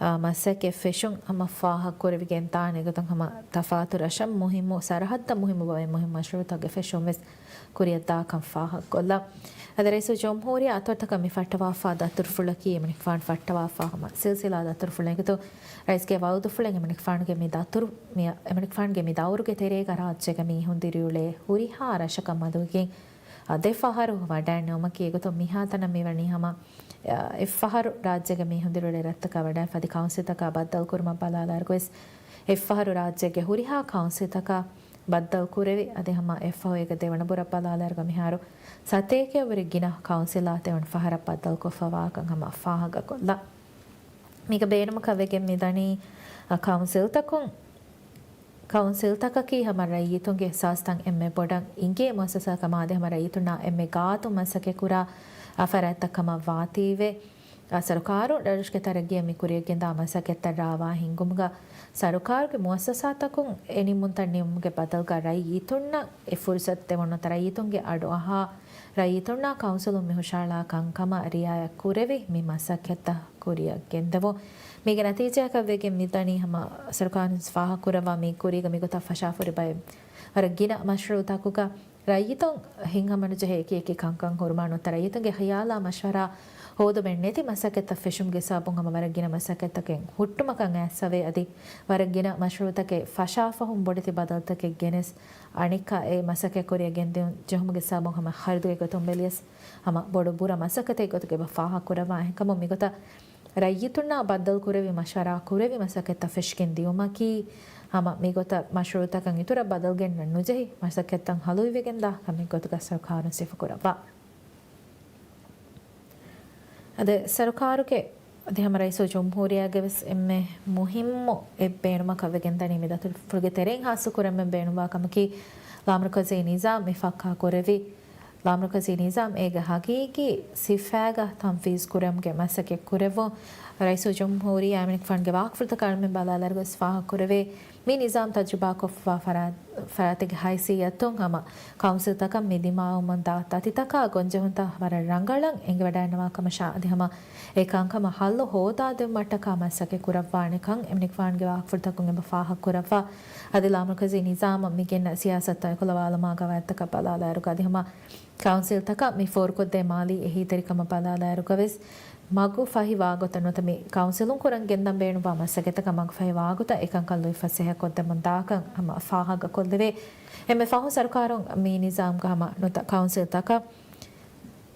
އާ، މަސައްކަތް ފެށުން ހަމަ ފާހަގަކުރެވިގެން ދާނެ. އެގޮތުން ހަމަ ތަފާތު ރަށަށް މުހިއްމު ސަރަހައްދަށް މުހިއްމު ބައެއް މުހިއްމު މަޝްރޫއުތަކުގެ ފެށުން ވެސް ކުރިއަށް ދާކަން ފާހަގަކޮށްލާ. އަދި ރައީސުލްޖުމްހޫރިއްޔާ އަތޮޅުތަކަށް މި ފައްޓަވާފާ ދަތުރުފުޅަކީ އެމަނިކުފާނު ފައްޓަވާފާ ހަމަ ސިލްސިލާ ދަތުރުފުޅެއް. އެގޮތުން ރައީސްގެ ވައުދުފުޅެއް އެމަނިކުފާނުގެ މި ދަތުރު، މި، އެމަނިކުފާނުގެ މި ދައުރުގެ ތެރޭގަ ރާއްޖޭގަ މީހުން ދިރިއުޅޭ ހުރިހާ ރަށަކަށް މަދުވެގެން އާ، ދެ ފަހަރު ވަޑައިންނެވުމަކީ އެގޮތުން މިހާތަނަށް މިވަނީ ހަމަ، އާ، އެއްފަހަރު ރާއްޖޭގެ މީހުން ދިރިއުޅޭ ރަށްތަކާ ވަޑައިފަ އަދި ކައުންސިލްތަކާ ބައްދަލުކުރުމަށް ބަލާލާއިރުގަވެސް އެއްފަހަރު ރާއްޖޭގެ ހުރިހާ ކައުންސިލްތަކާ ބައްދަލުކުރެވި އަދި ހަމަ އެއްފަހު އޭގެ ދެވަނަ ބުރަށް ބަލާލާއިރުގަ މިހާރު ސަތޭކައަށްވުރެ ގިނަ ކައުންސިލާ ދެވަނަ ފަހަރަށް ބައްދަލުކޮށްފަވާކަން ހަމަ ފާހަގަކޮށްލާ. މީގެ ބޭނުމަކަށް ވެގެން މިދަނީ، އަ، ކައުންސިލްތަކުން ކައުންސިލްތަކަކީ ހަމަ ރައްޔިތުންގެ ސާސްތައް އެންމެ ބޮޑަށް އިނގޭ މުއައްސަސާ ކަމާ އަދި ހަމަ ރައްޔިތުންނާ އެންމެ ގާތު މަސައްކަތްކުރާ އަ، ފަރާތްތައް ކަމަށް ވާތީވެ، އަ، ސަރުކާރުން ރަށްރަށުގެ ތަރައްގީއަށް މި ކުރިއަށްގެންދާ މަސައްކަތްތައް ރާވާ ހިންގުމުގަ ސަރުކާރުގެ މުއައްސަސާތަކުން އެ ނިންމުންތައް ނިންމުމުގެ ބަދަލުގަ ރައްޔިތުންނަށް އެ ފުރުސަތު ދެވުނު ނުވަތަ ރައްޔިތުންގެ އަޑުއަހާ ރައްޔިތުންނާ ކައުންސިލުން މި ހުށަހަޅާ ކަންކަމަށް ރިއާޔަތް ކުރެވި މި މަސައްކަތްތައް ކުރިއަށް ގެންދެވުން. މީގެ ނަތީޖާއަކަށް ވެގެން މިދަނީ ހަމަ ސަރުކާރުން ފާހަގަކުރައްވާ މި ކުރީގަ މިގޮތަށް ފަށާފަހުރި ބައެއް ވަރަށް ގިނަ މަޝްރޫއުތަކުގަ ރައްޔިތުން ހިތްހަމަނުޖެހޭ އެކި އެކި ކަންކަން ހުރުމާ ނުވަތަ ރައްޔިތުންގެ ޚިޔާލާ މަޝްވަރާ ހޯދުމެއް ނެތި މަސައްކަތްތައް ފެށުމުގެ ސަބަބުން ހަމަ ވަރަށް ގިނަ މަސައްކަތްތަކެއް ހުއްޓުމަކަށް އައިސްފަވޭ އަދި ވަރަށް ގިނަ މަޝްރޫއުތަކެއް ފަށާފަހުން ބޮޑެތި ބަދަލުތަކެއް ގެނެސް އަނެއްކާ އެ މަސައްކަތް ކުރިއަށް ގެންދިޔުން ޖެހުމުގެ ސަބަބުން ހަމަ ޚަރަދުގެ ގޮތުން ބެލިޔަސް ހަމަ ބޮޑު ބުރަ މަސައްކަތެއް ގޮތުގަ އެބަ ފާހަގަކުރައްވާ. އެހެންކަމުން މިގޮތަށް ރައްޔިތުންނާ ބައްދަލުކުރެވި މަޝްވަރާ ކުރެވި މަސައްކަތްތައް ފެށިގެން ދިޔުމަކީ ހަމަ މިގޮތަށް މަޝްރޫއުތަކަށް އިތުރަށް ބަދަލު ގެންނަން ނުޖެހި މަސައްކަތްތައް ހަލުވިވެގެންދާ ކަމެއް ގޮތުގަ ސަރުކާރުން ސިފަކުރައްވާ. އަދި ސަރުކާރުގެ އަދި ހަމަ ރައީސުލްޖުމްހޫރިއްޔާގެ ވެސް އެންމެ މުހިއްމު އެއް ބޭނުމަކަށް ވެގެންދަނީ މި ދަތުރުފުޅުގެ ތެރެއިން ހާއްސަކުރަން ބޭނުންވާ ކަމަކީ ލާމަރުކަޒީ ނިޒާމް މި ފައްކާ ކުރެވި ލާމަރުކަޒީ ނިޒާމް އޭގެ ހަގީގީ ސިފައިގަ ތަންފީޒް ކުރުމުގެ މަސައްކަތް ކުރެއްވުން. ރައީސުލްޖުމްހޫރިއްޔާ އެމަނިކުފާނުގެ ވާހަކަފުޅުތަކާ އަޅުމެން ބަލާލާއިރު ވެސް ފާހަގަކުރެވޭ. މި ނިޒާމް ތަޖުރިބާކޮށްފަ ފަރާތް، ފަރާތެއްގެ ހައިސިއްޔަތުން ހަމަ ކައުންސިލްތަކަށް މި ދިމާވަމުންދާ ތަތިތަކާ ގޮންޖެހުންތައް ވަރަށް ރަނގަޅަށް އެނގިވަޑައިންނަވާ ކަމަށާ އަދި ހަމަ އެ ކަންކަމަށް ހައްލު ހޯދާދެއްވުމަށްޓަކާ މަސައްކަތް ކުރައްވާނެކަން އެމަނިކުފާނުގެ ވާހަކަފުޅުތަކުން އެބަ ފާހަގަކުރައްވާ. އަދި ލާމަރުކަޒީ ނިޒާމަށް މި ގެންނަ ސިޔާސަތުތައް އެކުލަވާލުމާ ގަވާއިދުތަކަށް ބަލާލާއިރުގަ އަދި ހަމަ ކައުންސިލްތަކަށް މި ފޯރުކޮށްދޭ މާލީ އެހީތެރިކަމަށް ބަލާލާއިރުގަވެސް، މަގު ފަހި ވާގޮތަށް ނުވަތަ މި ކައުންސިލުން ކުރަން ގެންދަން ބޭނުންވާ މަސައްކަތަކަށް މަގު ފަހި ވާގޮތަށް އެކަންކަން ލުއިފަސޭހަކޮށްދެމުން ދާކަން ހަމަ ފާހަގަކޮށްލެވޭ. އެންމެ ފަހުން ސަރުކާރުން މި ނިޒާމްގަ ހަމަ ނުވަތަ ކައުންސިލްތަކަށް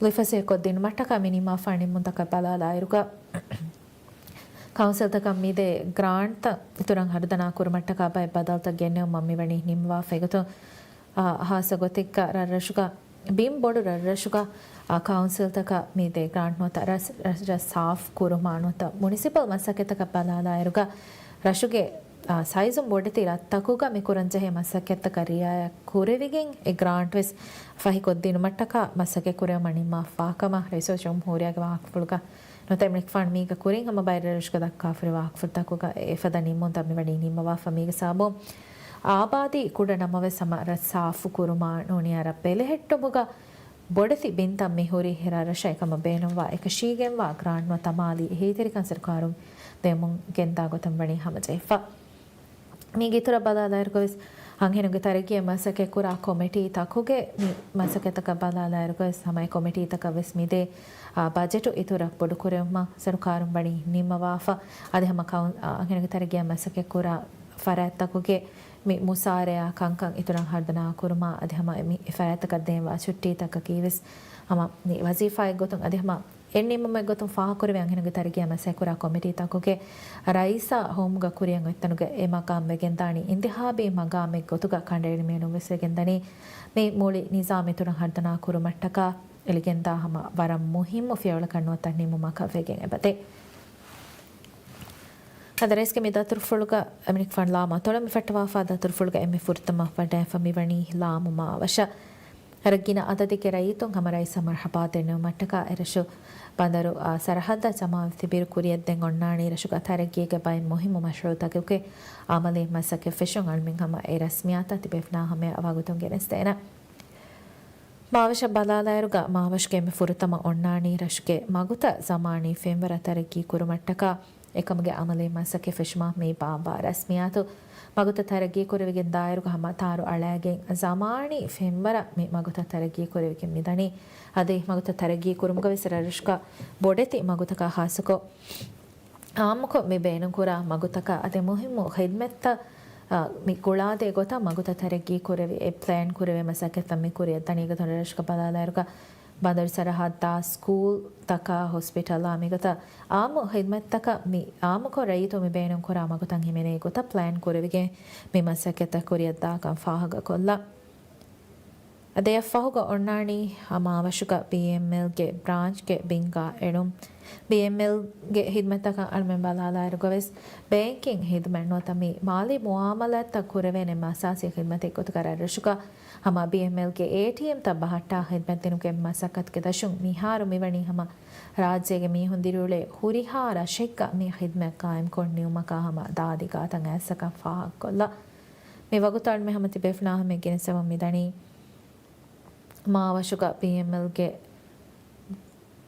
ލުއިފަސޭހަކޮށްދިނުމަށްޓަކާ މި ނިންމާފާ ނިންމުންތަކަށް ބަލާލާއިރުގަ، ކައުންސިލްތަކަށް މިދޭ ގްރާންޓްތައް އިތުރަށް ހަރުދަނާ ކުރުމަށްޓަކާ ބައެއް ބަދަލުތައް ގެންނެވުމަށް މިވަނީ ނިންމަވާފަ. އެގޮތުން، އާ، ހާއްސަ ގޮތެއްގަ ރަށްރަށުގަ ބިން ބޮޑު ރަށްރަށުގަ، އާ، ކައުންސިލްތަކަށް މިދޭ ގްރާންޓް ނުވަތަ ރަށް، ރަށް، ރަށް ސާފް ކުރުމާ ނުވަތަ މުނިސިޕަލް މަސައްކަތްތަކަށް ބަލާލާއިރުގަ ރަށުގެ، އާ، ސައިޒުން ބޮޑެތި ރަށްތަކުގަ މި ކުރަންޖެހޭ މަސައްކަތްތަކަށް ރިއާޔަތް ކުރެވިގެން އެ ގްރާންޓް ވެސް ފަހިކޮށްދިނުމަށްޓަކާ މަސައްކަތް ކުރެވުމަށް ނިންމާފާ ކަމަށް ރައީސުލްޖުމްހޫރިއްޔާގެ ވާހަކަފުޅުގަ ނުވަތަ އެމަނިކުފާނު މީގެ ކުރިން ހަމަ ބައެއް ރަށްރަށުގަ ދައްކާފައިވާ ވާހަކަފުޅުތަކުގަ އެފަދަ ނިންމުންތައް މިވަނީ ނިންމަވާފަ. މީގެ ސަބަބުން އާބާދީ ކުޑަ ނަމަވެސް ހަމަ ރަށް ސާފު ކުރުމާ ނޫނީ ރަށް ބެލެހެއްޓުމުގަ ބޮޑެތި ބިންތައް މިހުރީ ރަށްރަށަށް އެކަމަށް ބޭނުންވާ އެކަށީގެންވާ ގްރާންޓް ނުވަތަ މާލީ އެހީތެރިކަން ސަރުކާރުން ދެމުން ގެންދާ ގޮތަށް ވަނީ ހަމަޖެހިފަ. މީގެ އިތުރަށް ބަލާލާއިރުގަވެސް، އަންހެނުންގެ ތަރައްގީއަށް މަސައްކަތްކުރާ ކޮމިޓީތަކުގެ މި މަސައްކަތަކަށް ބަލާލާއިރުގަވެސް، ހަމަ އެ ކޮމިޓީތަކަށް ވެސް މިދޭ، އާ، ބަޖެޓު އިތުރަށް ބޮޑުކުރެވުމަށް ސަރުކާރުން ވަނީ ނިންމަވާފަ. އަދި ހަމަ ކައުން-، އާ، އަންހެނުންގެ ތަރައްގީއަށް މަސައްކަތްކުރާ ފަރާތްތަކުގެ މި މުސާރަޔާ ކަންކަން އިތުރަށް ހަރުދަނާ ކުރުމާ، އަދި ހަމަ މި ފަރާތްތަކަށް ދޭންވާ ޗުއްޓީތަކަކީ ވެސް ހަމަ މި ވަޒީފާއެއްގޮތުން އަދި ހަމަ އެއް ނިންމުމެއްގޮތުން ފާހަގަކުރެވޭ އަންހެނުންގެ ތަރައްގީއާ މަސައްކަތްކުރާ ކޮމިޓީތަކުގެ ރައީސާ ހޮވުމުގަ ކުރިއަށް އޮތްތަނުގަ އެ މަގާމް ވެގެންދާނީ އިންތިހާބީ މަގާމެއް ގޮތުގަ ކަނޑައެޅިމިއެއްނޫން ވެސް ވެގެންދަނީ. މި މުޅި ނިޒާމް އިތުރަށް ހަރުދަނާ ކުރުމަށްޓަކާ އެޅިގެންދާ ހަމަ ވަރަށް މުހިއްމު ފިޔަވަޅަކަށް ނުވަތަ ނިންމުމަކަށް ވެގެން އެބަދޭ. އަދި ރައީސްގެ މި ދަތުރުފުޅުގަ އެމަނިކުފާނު ލާމާ ތޮޅަށް މި ފައްޓަވާފާ ދަތުރުފުޅުގަ އެންމެ ފުރަތަމަ ވަޑައިފަ މިވަނީ ލާމު މާވަށަށް. ވަރަށް ގިނަ އަދަދެއްގެ ރައްޔިތުން ހަމަ ރައީސަށް މަރުޙަބާ ދެންނެވުމަށްޓަކާ އެރަށު ބަނދަރު، އާ، ސަރަހައްދަށް ޖަމާވެފަ ތިބިއިރު ކުރިއަށްދޭން އޮންނާނީ ރަށުގަ ތަރައްގީގެ ބައެއް މުހިއްމު މަޝްރޫޢުތަކުގެ އަމަލީ މަސައްކަތް ފެށުން އަޅުމެން ހަމަ އެ ރަސްމިއްޔާތާ ތިބޭފުޅާ ހަމަޔަށް ވަގުތުން ގެނެސްދޭނަން. މާވަށަށް ބަލާލާއިރުގަ މާވަށުގެ އެންމެ ފުރަތަމަ އޮންނާނީ ރަށުގެ މަގުތައް ޒަމާނީ ފެންވަރަށް ތަރައްގީ ކުރުމަށްޓަކާ އެކަމުގެ އަމަލީ މަސައްކަތް ފެށުމަށް މި ބާއްވާ ރަސްމިއްޔާތު. މަގުތައް ތަރައްގީ ކުރެވިގެން ދާއިރުގަ ހަމަ ތާރު އަޅައިގެން ޒަމާނީ ފެންވަރަށް މި މަގުތައް ތަރައްގީ ކުރެވިގެން މިދަނީ. އަދި މަގުތައް ތަރައްގީ ކުރުމުގަ ވެސް ރަށްރަށުގަ ބޮޑެތި މަގުތަކާ ޚާއްޞަކޮށް އާއްމުކޮށް މި ބޭނުންކުރާ މަގުތަކަށް އަދި މުހިއްމު ޚިދްމަތްތައް، އާ، މި ގުޅާދޭ ގޮތަށް މަގުތައް ތަރައްގީ ކުރެވި އެ ޕްލޭން ކުރެވޭ މަސައްކަތްތައް މި ކުރިއަށް ދަނީ. އެގޮތުން ރަށްރަށުގަ ބަލާލާއިރުގަ ބަނދަރު ސަރަހައްދާ ސްކޫލްތަކާ ހޮސްޕިޓަލާ މިގޮތަށް އާއްމު ޚިދްމަތްތަކަށް މި އާއްމުކޮށް ރައްޔިތުން މި ބޭނުންކުރާ މަގުތައް ހިމެނޭ ގޮތަށް ޕްލޭން ކުރެވިގެން މި މަސައްކަތްތައް ކުރިއަށްދާކަން ފާހަގަކޮށްލާ. އަދި އެއަށް ފަހުގަ އޮންނާނީ މާވަށުގަ ބީއެމްއެލްގެ ބްރާންޗްގެ ބިންގާ އެޅުން. ބީއެމްއެލްގެ ޚިދްމަތްތަކަށް އަޅުމެން ބަލާލާއިރުގަވެސް ބޭންކިން ޚިދްމަތް ނުވަތަ މި މާލީ މުއާމަލާތްތައް ކުރެވޭނެ އެންމެ އަސާސީ ޚިދްމަތެއްގޮތުގަ ރަށްރަށުގަ ހަމަ ބީއެމްއެލްގެ އޭޓީއެމްތައް ބަހައްޓާ ޚިދްމަތްދިނުމުގެ މަސައްކަތުގެ ދަށުން މިހާރު މިވަނީ ހަމަ ރާއްޖޭގެ މީހުން ދިރިއުޅޭ ހުރިހާ ރަށެއްގަ މި ޚިދްމަތް ޤާއިމްކޮށް ނިމުމަކާ ހަމަ ދާދި ގާތަށް އައިސްސަކަން ފާހަގަކޮށްލާ. މި ވަގުތު އަޅުމެން ހަމަ ތިބޭފުޅާ ހަމަޔަށް ގެނެސްދެމުން މިދަނީ މާވަށުގަ ބީއެމްއެލްގެ،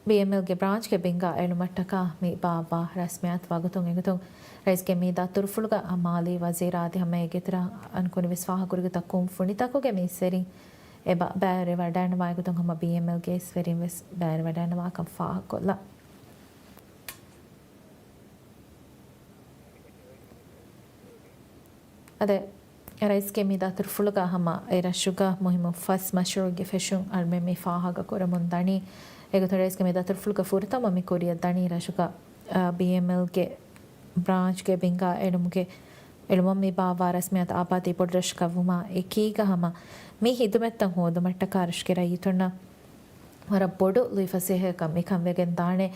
ބީއެމްއެލްގެ ބްރާންޗްގެ ބިންގާ އެޅުމަށްޓަކާ މި ބާއްވާ ރަސްމިއްޔާތު ވަގުތުން. އެގޮތުން ރައީސްގެ މި ދަތުރުފުޅުގަ މާލީ ވަޒީރާ އަދި ހަމަ އޭގެ އިތުރަށް އަންކުނިވެސް ފާހަގަކުރި ގޮތަށް ކުންފުނިތަކުގެ މިނިސްޓަރީން އެބަ ބައިވެރިވަޑައިންނަވާ އެގޮތުން ހަމަ ބީއެމްއެލްގެ އިސްވެރިން ވެސް ބައިވެރިވަޑައިންނަވާކަން ފާހަގަކޮށްލާ. އަދި ރައީސްގެ މި ދަތުރުފުޅުގަ ހަމަ އެ ރަށުގަ މުހިއްމު ފަސް މަޝްރޫޢުގެ ފެށުން އަޅުމެން މި ފާހަގަ ކުރަމުން ދަނީ. އެގޮތުން ރައީސްގެ މި ދަތުރުފުޅުގަ ފުރަތަމަ މި ކުރިއަށް ދަނީ ރަށުގަ، އާ، ބީއެމްއެލްގެ ބްރާންޗްގެ ބިންގާ އެޅުމުގެ އެޅުމަށް މި ބާއްވާ ރަސްމިއްޔާތު އާބާދީ ބޮޑު ރަށަކަށް ވުމާ އެކީގަ ހަމަ މި ޚިދުމަތްތައް ހޯދުމަށްޓަކާ ރަށުގެ ރައްޔިތުންނަށް ވަރަށް ބޮޑު ލުއިފަސޭހައަކަށް މިކަން ވެގެން ދާނެ.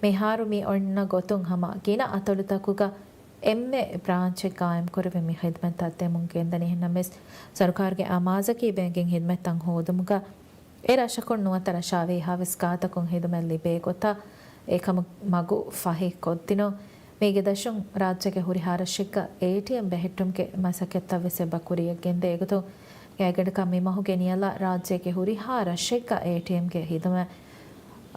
މިހާރު މި އޮންނަ ގޮތުން ހަމަ ގިނަ އަތޮޅުތަކުގަ އެންމެ ބްރާންޗެއް ޤާއިމްކުރެވި މި ޚިދުމަތްތައް ދެމުން ގެންދަނީ. އެހެންނަމަވެސް، ސަރުކާރުގެ އަމާޒަކީ ބޭންކިން ޚިދުމަތްތައް ހޯދުމުގަ އެ ރަށަކުން ނުވަތަ ރަށާ ވީހާވެސް ގާތަކުން ޚިދުމަތް ލިބޭ ގޮތަށް އެކަމަށް މަގު ފަހި ކޮށްދިނުން. މީގެ ދަށުން ރާއްޖޭގެ ހުރިހާ ރަށެއްގަ އޭޓީއެމް ބެހެއްޓުމުގެ މަސައްކަތްތައް ވެސް އެބަ ކުރިޔަށް ގެންދޭ. އެގޮތުން ގާތްގަނޑަކަށް މި މަހުގެ ނިޔަލަށް ރާއްޖޭގެ ހުރިހާ ރަށެއްގަ އޭޓީއެމްގެ ހިދުމަތް،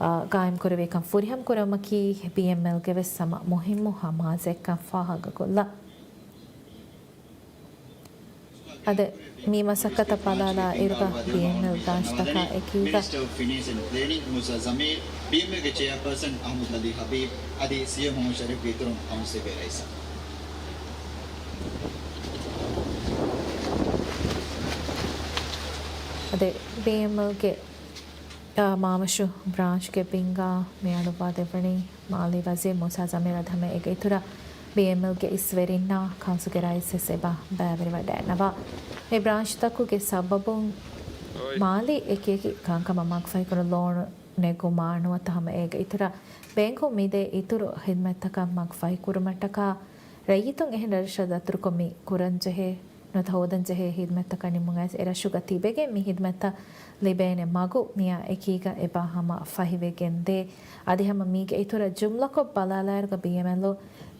އާ، ގާއިމް ކުރެވޭކަން ފުރިހަމަ ކުރުމަކީ ބީއެމްއެލްގެ ވެސް ހަމަ މުހިއްމު ހަމަ ހާޒަތްކަން ފާހަގަކޮށްލަ. އަދި މި މަސައްކަތަށް ބަލާލާ އިރުގަ ބީއެމްއެލް ބްރާންޗްތަކާ އެކީގަ މިނިސްޓަރ އޮފް ފިނޭންސް އެންޑް ޕްލޭނިން މޫސާ ޒަމީރް، ބީއެމްއެލްގެ ޗެއާޕާސަން އަޙްމަދު އަލީ ހަބީބް އަދި ސީއެމްއޯ ޝަރީފްގެ އިތުރުން ކައުންސިލްގެ ރައީސާ. އަދި ބީއެމްއެލްގެ އާ، މާވަށު ބްރާންޗްގެ ބިންގާ މި އަޅުއްވާ ދެއްވަނީ މާލީ ވަޒީރު މޫސާ ޒަމީރު އަދި ހަމަ އޭގެ އިތުރަށް ބީއެމްއެލްގެ އިސްވެރިންނާ ކައުންސިލްގެ ރައީސް ވެސް އެބަ ބައިވެރިވަޑައިގަންނަވާ. މި ބްރާންޗްތަކުގެ ސަބަބުން މާލީ އެކިއެކި ކަންކަމަށް މަގުފަހިކުރުން ލޯނު ނެގުމާ ނުވަތަ ހަމަ އޭގެ އިތުރަށް ބޭންކުން މިދޭ އިތުރު ހިދުމަތްތަކަށް މަގުފަހިކުރުމަށްޓަކާ ރައްޔިތުން އެހެން ރަށްރަށަށް ދަތުރުކޮށް މި ކުރަންޖެހޭ ނުވަތަ ހޯދަންޖެހޭ ހިދުމަތްތަކަށް ނިމުމުން އައިސް އެ ރަށުގަ ތިބެގެން މި ހިދުމަތްތައް ލިބޭނެ މަގު މިއާ އެކީގަ އެބަ ހަމަ ފަހިވެގެންދޭ. އަދި ހަމަ މީގެ އިތުރަށް ޖުމްލަކޮށް ބަލާލާއިރުގަ ބީއެމްއެލް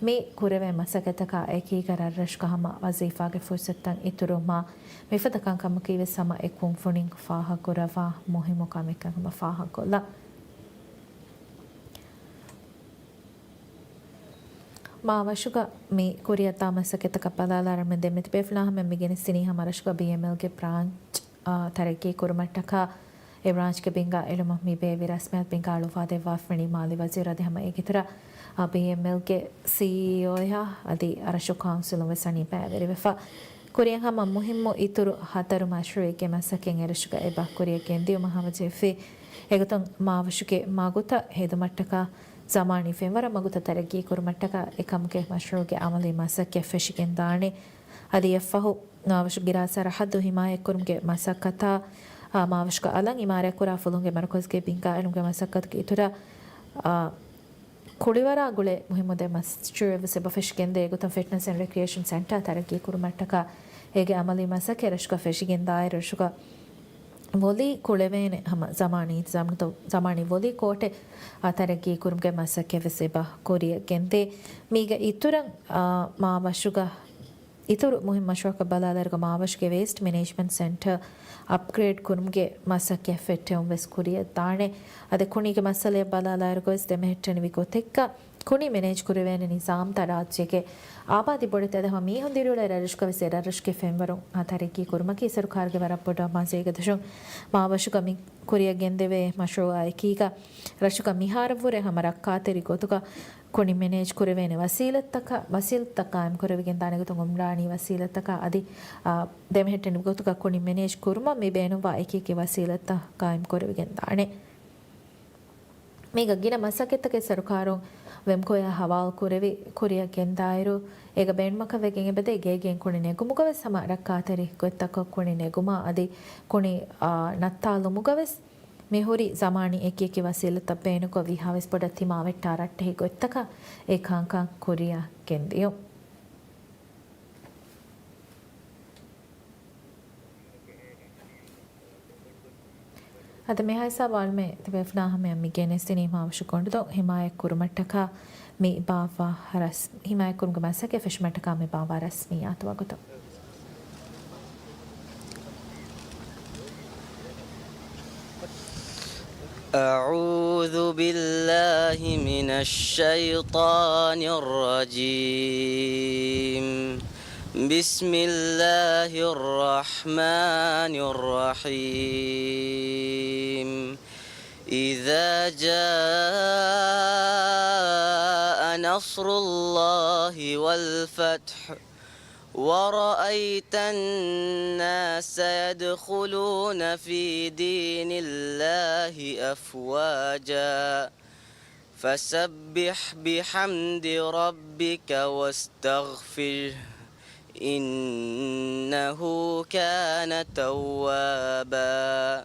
މި ކުރެވޭ މަސައްކަތްތަކާ އެކީގަ ރަށްރަށުގަ ހަމަ ވަޒީފާގެ ފުރުސަތުތައް އިތުރުވުމާ މިފަދަ ކަންކަމަކީ ވެސް ހަމަ އެ ކުންފުނިން ފާހަގަކުރައްވާ މުހިއްމު ކަމެއްކަން ހަމަ ފާހަގަކޮށްލަ. މާވަށުގަ މި ކުރިއަށްދާ މަސައްކަތްތަކަށް ބަލާލާ އަޅުގަނޑުމެން ދެންމެ ތިބޭފުޅާ ހަމަ މި ގެނެސްދިނީ ހަމަ ރަށުގަ ބީއެމްއެލްގެ ބްރާންޗް، އާ، ތަރައްގީ ކުރުމަށްޓަކާ އެ ބްރާންޗްގެ ބިންގާ އެޅުމަށް މި ބޭއްވި ރަސްމިއްޔާތު ބިންގާ އަޅުއްވާ ދެއްވާފަ ވަނީ މާލީ ވަޒީރު އަދި ހަމަ އޭގެ އިތުރަށް، އާ، ބީއެމްއެލްގެ ސީއީއޯއާ އަދި ރަށު ކައުންސިލުން ވެސް ވަނީ ބައިވެރިވެފަ. ކުރިއަށް ހަމަ މުހިއްމު އިތުރު ހަތަރު މަޝްރޫއެއްގެ މަސައްކަތް އެ ރަށުގަ އެބަ ކުރިއަށް ގެންދިއުމަށް ހަމަޖެހިފި. އެގޮތުން މާވަށުގެ މަގުތައް ހެދުމަށްޓަކާ ޒަމާނީ ފެންވަރަށް މަގުތައް ތަރައްގީ ކުރުމަށްޓަކާ އެކަމުގެ މަޝްރޫއުގެ އަމަލީ މަސައްކަތް ފެށިގެންދާނެ. އަދި އެއަށްފަހު މާވަށު ގިރާސާ ސަރަހައްދު ހިމާޔަތްކުރުމުގެ މަސައްކަތާ، އާ، މާވަށުގަ އަލަށް އިމާރާތްކުރާ ފުލުހުންގެ މަރުކަޒުގެ ބިންގާ އެޅުމުގެ މަސައްކަތުގެ އިތުރަށް، އާ، ކުޅިވަރާ ގުޅޭ މުހިއްމު ދެ މަޝްރޫއެއް ވެސް އެބަ ފެށިގެންދޭ. އެގޮތުން ފިޓްނަސް އެންޑް ރެކްރިއޭޝަން ސެންޓާ ތަރައްގީ ކުރުމަށްޓަކާ އޭގެ އަމަލީ މަސައްކަތް ރަށުގަ ފެށިގެންދާއިރު ރަށުގަ ވޮލީ ކުޅެވޭނެ ހަމަ ޒަމާނީ އިންތިޒާމް ނުވަތަ ޒަމާނީ ވޮލީ ކޯޓެއް، އާ، ތަރައްގީ ކުރުމުގެ މަސައްކަތް ވެސް އެބަ ކުރިއަށް ގެންދޭ. މީގެ އިތުރަށް، އާ، މާވަށުގަ އިތުރު މުހިއްމު މަޝްރޫއަކަށް ބަލާލާއިރުގަ މާވަށުގެ ވޭސްޓް މެނޭޖްމަންޓް ސެންޓަރ އަޕްގްރޭޑް ކުރުމުގެ މަސައްކަތް ފެއްޓެވުން ވެސް ކުރިއަށް ދާނެ. އަދި ކުނީގެ މައްސަލަޔަށް ބަލާލާއިރުގަ ވެސް ދެމެހެއްޓެނިވި ގޮތެއްގަ ކުނި މެނޭޖް ކުރެވޭނެ ނިޒާމްތައް ރާއްޖޭގެ އާބާދީ ބޮޑެތި އަދި ހަމަ މީހުން ދިރިއުޅޭ ރަށްރަށުގަ ވެސް އެ ރަށްރަށުގެ ފެންވަރުން ތަރައްގީ ކުރުމަކީ ސަރުކާރުގެ ވަރަށް ބޮޑު އަމާޒެއް. އެގޮތަށް މާވަށުގަ މި ކުރިއަށް ގެންދެވޭ މަޝްރޫއާ އެކީގަ ރަށުގަ މިހާރަށްވުރެ ހަމަ ރައްކާތެރި ގޮތުގަ ކުނި މެނޭޖް ކުރެވޭނެ ވަސީލަތްތަކަށް، ވަސީލަތްތައް ޤާއިމް ކުރެވިގެން ދާނެ. އެގޮތުން އުމްރާނީ ވަސީލަތްތަކާ އަދި، އާ، ދެމެހެއްޓެނިވި ގޮތުގަ ކުނި މެނޭޖް ކުރުމަށް މި ބޭނުންވާ އެކި އެކި ވަސީލަތްތައް ޤާއިމް ކުރެވިގެން ދާނެ. މީގަ ގިނަ މަސައްކަތްތަކެއް ސަރުކާރުން ވެމްކޯއާ ހަވާލު ކުރެވި ކުރިއަށް ގެންދާއިރު، އޭގަ ބޭނުމަކަށް ވެގެން އެބަދޭ ގޭގެއިން ކުނި ނެގުމުގަ ވެސް ހަމަ ރައްކާތެރި ގޮތްތަކަށް ކުނި ނެގުމާ އަދި ކުނި، އާ، ނައްތާލުމުގަ ވެސް މި ހުރި ޒަމާނީ އެކި އެކި ވަސީލަތްތައް ބޭނުންކޮށް ވީހާވެސް ބޮޑަށް ތިމާވެއްޓާ ރައްޓެހި ގޮތްތަކަށް އެ ކަންކަން ކުރިއަށް ގެންދިޔުން. އަދި މިހާ ހިސާބަށް އަޅުމެން ތިބޭފުޅާ ހަމަޔަށް މި ގެނެސްދިނީ މާވަށު ކޮނޑުދޮށް ހިމާޔަތް ކުރުމަށްޓަކާ މި ބާއްވާ ރަސް-، ހިމާޔަތް ކުރުމުގެ މަސައްކަތް ފެށުމަށްޓަކާ މި ބާއްވާ ރަސްމިއްޔާތު ވަގުތު. أعوذ بالله من الشيطان الرجيم. بسم الله الرحمن الرحيم. إذا جاء نصر الله والفتح ورأيت الناس يدخلون في دين الله أفواجا فسبح بحمد ربك واستغفره إنه كان توابا.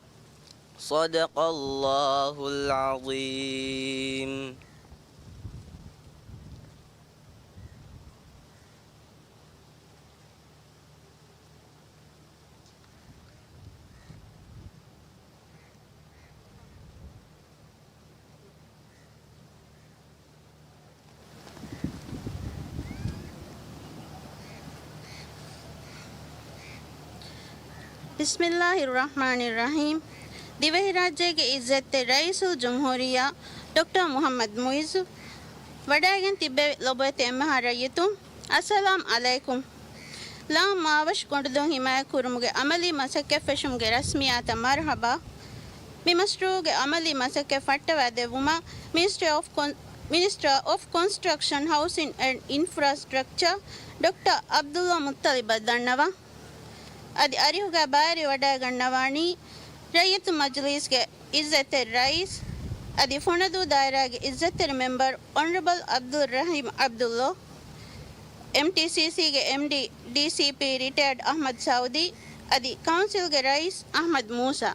صدق الله العظيم. ބިސްމިއްލާހިއްރަޙްމާނިއްރަޙީމް. ދިވެހިރާއްޖޭގެ އިއްޒަތްތެރި ރައީސުލްޖުމްހޫރިއްޔާ ޑޮކްޓަރ މުޙައްމަދު މުޢިއްޒު ވަޑައިގެން ތިއްބެވި ލޮބުވެތި އެންމެހާ ރައްޔިތުން، އައްސަލާމް ޢަލައިކުމް. ލާމް މާވަށު ގޮނޑުދޮށް ހިމާޔަތްކުރުމުގެ ޢަމަލީ މަސައްކަތް ފެށުމުގެ ރަސްމިއްޔާތަށް މަރުޙަބާ. މި މަޝްރޫޢުގެ ޢަމަލީ މަސައްކަތް ފައްޓަވާ ދެއްވުމަށް މިނިސްޓްރީ އޮފް ކޮން-، މިނިސްޓަރ އޮފް ކޮންސްޓްރަކްޝަން، ހައުސިން އެންޑް އިންފްރާސްޓްރަކްޗަރ ޑޮކްޓަރ ޢަބްދުﷲ މުއްޠަލިބަށް ދަންނަވަން. އަދި އަރިހުގައި ބައިވެރިވަޑައިގަންނަވާނީ ރައްޔިތު މަޖިލީސްގެ އިއްޒަތްތެރި ރައީސް، އަދި ފޮނަދޫ ދާއިރާގެ އިއްޒަތްތެރި މެމްބަރު އޮނަރަބަލް ޢަބްދުއްރަޙީމް ޢަބްދުﷲ، އެމްޓީސީސީގެ އެމްޑީ، ޑީސީޕީ ރިޓަޔަރޑް އަޙްމަދު ސަޢުދީ، އަދި ކައުންސިލްގެ ރައީސް އަޙްމަދު މޫސާ.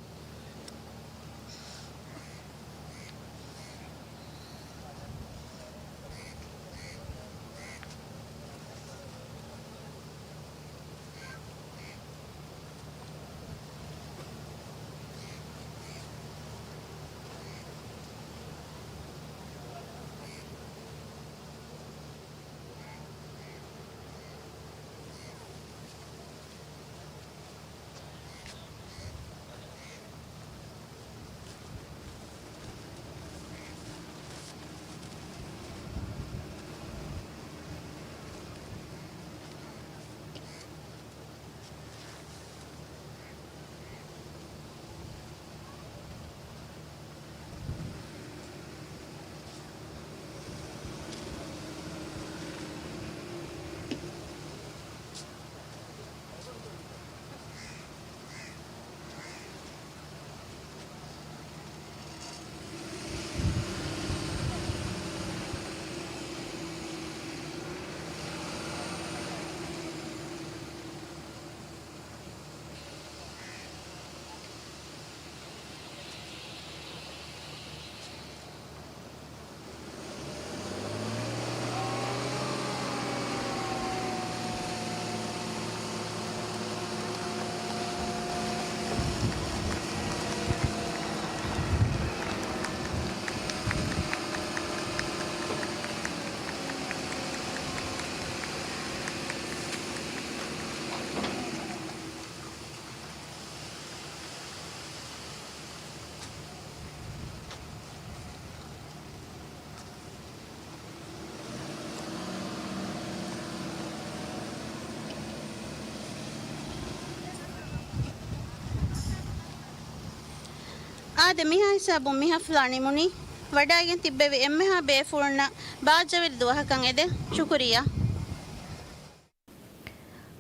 އާދެ، މިހާ ހިސާބުން މި ހަފްލާ ނިމުނީ. ވަޑައިގެން ތިއްބެވި އެންމެހާ ބޭފުޅުންނަށް ބާއްޖަވެރި ދުވަހަކަށް އެދެން. ޝުކުރިއްޔާ.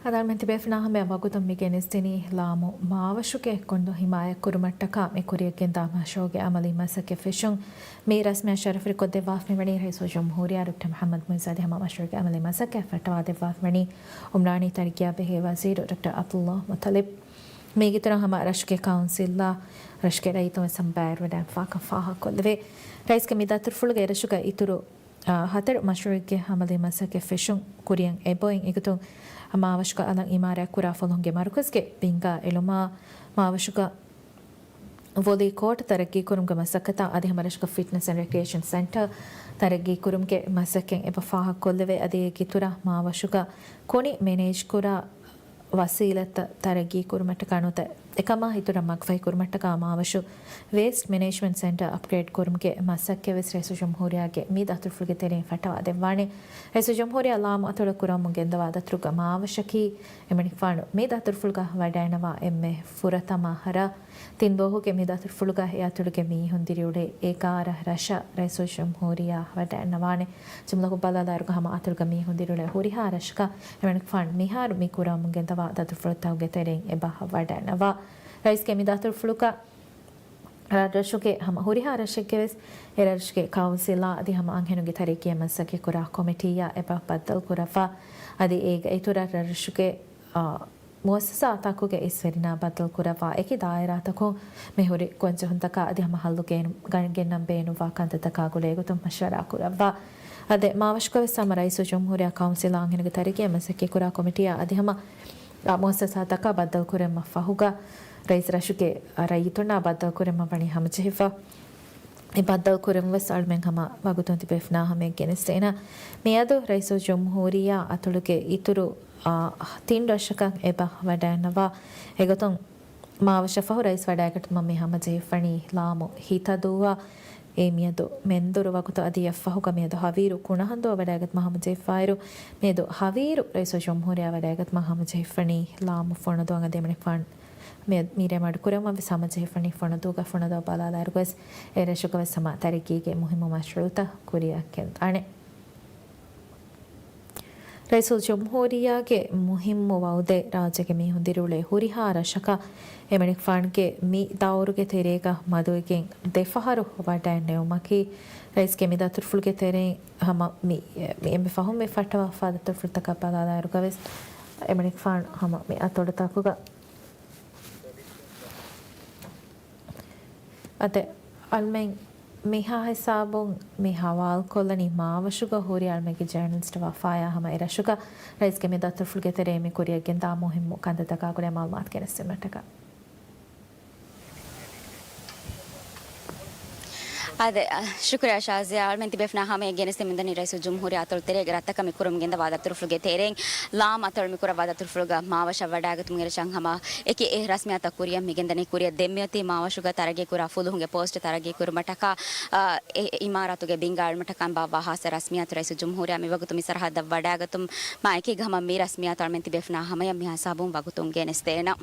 ހަދާންމެން ތިބޭފުޅުންނާ ހަމަޔަށް ވަގުތުން މި ގެނެސްދިނީ ލާމު މާވަށުގެ ގޮނޑު ހިމާޔަތް ކުރުމަށްޓަކާ މި ކުރިޔަށް ގެންދާ މަޝްރޫޢުގެ ޢަމަލީ މަސައްކަތް ފެށުން. މި ރަސްމިއްޔާ ޝަރަފުވެރިކޮށްދެއްވާފައިވަނީ ރައީސުލްޖުމްހޫރިއްޔާ ޑޮކްޓަރ މުޙައްމަދު މުޢިއްޒު އަދި ހަމަ މަޝްރޫޢުގެ ޢަމަލީ މަސައްކަތް ފައްޓަވާދެއްވާފައިވަނީ ޢުމްރާނީ ތަރައްގީއާ ބެހޭ ވަޒީރު ޑޮކްޓަރ ޢަބްދުﷲ މުއްޠަލިބް. މީގެއިތުރަށް ހަމަ ރަށުގެ ކައުންސިލްއާ ރަށުގެ ރައްޔިތުން ވެސް ހަމަ ބައިވެރިވެދާނެ ފާކަން ފާހަގަކޮށްލެވޭ. ރައީސްގެ މި ދަތުރުފުޅުގައި ރަށުގަ އިތުރު އާ، ހަތަރު މަޝްރޫޢެއްގެ ޢަމަލީ މަސައްކަތް ފެށުން ކުރިޔަށް އެބައޮތް. އެގޮތުން މާވަށުގަ އަލަށް އިމާރާތް ކުރާ ފަލުންގެ މަރުކަޒުގެ ބިންގާ އެޅުމާ، މާވަށުގަ ވޮލީ ކޯޓް ތަރައްގީކުރުމުގެ މަސައްކަތާ އަދި ހަމަ ރަށުގަ ފިޓްނަސް އެންޑް ރެކްރިއޭޝަން ސެންޓަރ ތަރައްގީކުރުމުގެ މަސައްކަތް އެބަ ފާހަގަކޮށްލެވޭ. އަދި އޭގެ އިތުރަށް މާވަށުގަ ކޮނި މެނޭޖްކުރާ ވަސީލަތްތައް ތަރައްގީކުރުމަށްޓަކާ ނުވަތަ އެކަމާ އިތުރަށް މަގުފަހިކުރުމަށްޓަކާ މާވަށު ވޭސްޓް މެނޭޖްމަންޓް ސެންޓަރ އަޕްގްރޭޑް ކުރުމުގެ މަސައްކަތް ވެސް ރައީސުލްޖުމްހޫރިއްޔާގެ މި ދަތުރުފުޅުގެ ތެރެއިން ފައްޓަވާ ދެއްވާނެ. ރައީސުލްޖުމްހޫރިއްޔާ ލާމު އަތޮޅަށް ކުރަމުން ގެންދަވާ ދަތުރުގަ މާވަށަކީ އެމަނިކުފާނު މި ދަތުރުފުޅުގަ ވަޑައިނަވާ އެންމެ ފުރަތަމަ ރަށް. ތިން ދުވަހުގެ މި ދަތުރުފުޅުގަ އެ އަތޮޅުގެ މީހުން ދިރިއުޅޭ އެގާރަ ރަށަށް ރައީސުލްޖުމްހޫރިއްޔާ ވަޑައިނަވާނެ. ޖުމްލަކޮށް ބަލާލާއިރުގަ ހަމަ އަތޮޅުގަ މީހުން ދިރިއުޅޭ ހުރިހާ ރަށަކަށް އެމަނިކުފާނު މިހާރު މި ކުރަމުން ގެންދަވާ ދަތުރުފުޅުތަކުގެ ތެރެއިން އެބަ ވަޑައިނަވާ. ރައީސްގެ މި ދަތުރުފުޅުގަ ރަށްރަށުގެ ހަމަ ހުރިހާ ރަށެއްގެ ވެސް އެ ރަށުގެ ކައުންސިލާ އަދި ހަމަ އަންހެނުންގެ ތަރައްގީއަށް މަސައްކަތް ކުރާ ކޮމިޓީއާ އެބަ ބައްދަލު ކުރައްވާ. އަދި އޭގެ އިތުރަށް ރަށްރަށުގެ، އާ، މުއައްސަސާތަކުގެ އިސްވެރިންނާ ބައްދަލު ކުރައްވާ އެކި ދާއިރާތަކުން މި ހުރި ގޮންޖެހުންތަކާ އަދި ހަމަ ހައްލު ގެން-، ގަ-، ގެންނަން ބޭނުންވާ ކަންތައްތަކާ ގުޅޭގޮތުން މަޝްވަރާ ކުރައްވާ. އާދެ، މާވަށުގަ ވެސް ހަމަ ރައީސުލްޖުމްހޫރިއްޔާ ކައުންސިލާ އަންހެނުންގެ ތަރައްގީއަށް މަސައްކަތް ކުރާ ކޮމިޓީއާ އަދި ހަމަ، އާ، މުއައްސަސާތަކާ ބައްދަލު ކުރެއްވުމަށް ފަހުގަ ރައީސް ރަށުގެ، އާ، ރައްޔިތުންނާ ބައްދަލު ކުރެއްވުމަށް ވަނީ ހަމަޖެހިފަ. އެ ބައްދަލު ކުރެއްވުން ވެސް އަޅުމެން ހަމަ ވަގުތުން ތިބޭފުޅުންނާ ހަމަޔަށް ގެނެސްދޭނަ. މިއަދު ރައީސުލްޖުމްހޫރިއްޔާ އަތޮޅުގެ އިތުރު، އާ، ތިން ރަށަކަށް އެބަ ވަޑައިނަވާ. އެގޮތުން މާވަށަށް ފަހު ރައީސް ވަޑައިގަތުމަށް މި ހަމަޖެހިފަނީ ލާމު ހިތަދޫއާ. އެ މިއަދު މެންދުރު ވަގުތު އަދި އެއްފަހުގަ މިއަދު ހަވީރު ކުނަހަންދޫއަށް ވަޑައިގަތުމަށް ހަމަޖެހިފައިރު، މިއަދު ހަވީރު ރައީސުލްޖުމްހޫރިއްޔާ ވަޑައިގަތުމަށް ހަމަޖެހިފަނީ ލާމު ފޮނަދޫއަށް. އަދި އެމަނިކުފާނު މި، މި ރޭ މަޑުކުރެވުމަށް ވެސް ހަމަޖެހިފަނީ ފޮނަދޫގަ. ފޮނަދޫއަށް ބަލާލާއިރުގަވެސް އެ ރަށުގަވެސް ހަމަ ތަރައްގީގެ މުހިއްމު މަޝްރޫއުތައް ކުރިއަށް ގެންދާނެ. ރައީސުލްޖުމްހޫރިއްޔާގެ މުހިއްމު ވައުދެއް ރާއްޖޭގެ މީހުން ދިރިއުޅޭ ހުރިހާ ރަށަކަށް އެމަނިކުފާނުގެ މި ދައުރުގެ ތެރޭގަ މަދުވެގެން ދެފަހަރު ވަޑައިނެވުމަކީ، ރައީސްގެ މި ދަތުރުފުޅުގެ ތެރެއިން ހަމަ މި، މި އެންމެ ފަހުން މި ފައްޓަވާފާ ދަތުރުފުޅުތަކަށް ބަލާލާއިރުގަވެސް އެމަނިކުފާނު ހަމަ މި އަތޮޅުތަކުގަ އަދި އަޅުމެން މިހާ ހިސާބުން މި ހަވާލުކޮށްލަނީ މާވަށުގަ ހުރި އަޅުމެންގެ ޖަރނަލިސްޓް ވަފާޔާ ހަމަ އެ ރަށުގަ ރައީސްގެ މި ދަތުރުފުޅުގެ ތެރޭ މި ކުރިއަށް ގެންދާ މުހިއްމު ކަންތައްތަކާ ގުޅޭ މައުލޫމާތު ގެނެސްދިނުމަށްޓަކާ. އާދެ، އަ، ޝުކުރިއްޔާ ޝާޒިޔާ. އަޅުމެން ތިބޭފުޅުންނާ ހަމަޔަށް ގެނެސްދެމުންދަނީ ރައީސުލްޖުމްހޫރިއްޔާ އަތޮޅު ތެރޭގެ ރަށްތަކަށް މި ކުރަމުން ގެންދަވާ ދަތުރުފުޅުގެ ތެރެއިން ލާމް އަތޮޅު މި ކުރައްވާ ދަތުރުފުޅުގަ މާވަށަށް ވަޑައިގަތުމުގެ ރަށަށް ހަމަ އެކި އެ ރަސްމިއްޔާތުތައް ކުރިއަށް މިގެންދަނީ. ކުރިއަށް ދެންމެއޮތީ މާވަށުގަ ތަރައްގީކުރާ ފުލުހުންގެ ޕޯސްޓް ތަރައްގީކުރުމަށްޓަކާ، އާ، އެ، އެ އިމާރާތުގެ ބިންގާ އެޅުމަށްޓަކާ ބާއްވާ ހާއްސަ ރަސްމިއްޔާތު ރައީސުލްޖުމްހޫރިއްޔާ މިވަގުތު މި ސަރަހައްދަށް ވަޑައިގަތުމާ އެކީގަ ހަމަ މި ރަސްމިއްޔާތު އަޅުމެން ތިބޭފުޅުންނާ ހަމަޔަށް މިހާ ހިސާބުން ވަގުތުން ގެނެސްދޭނަން.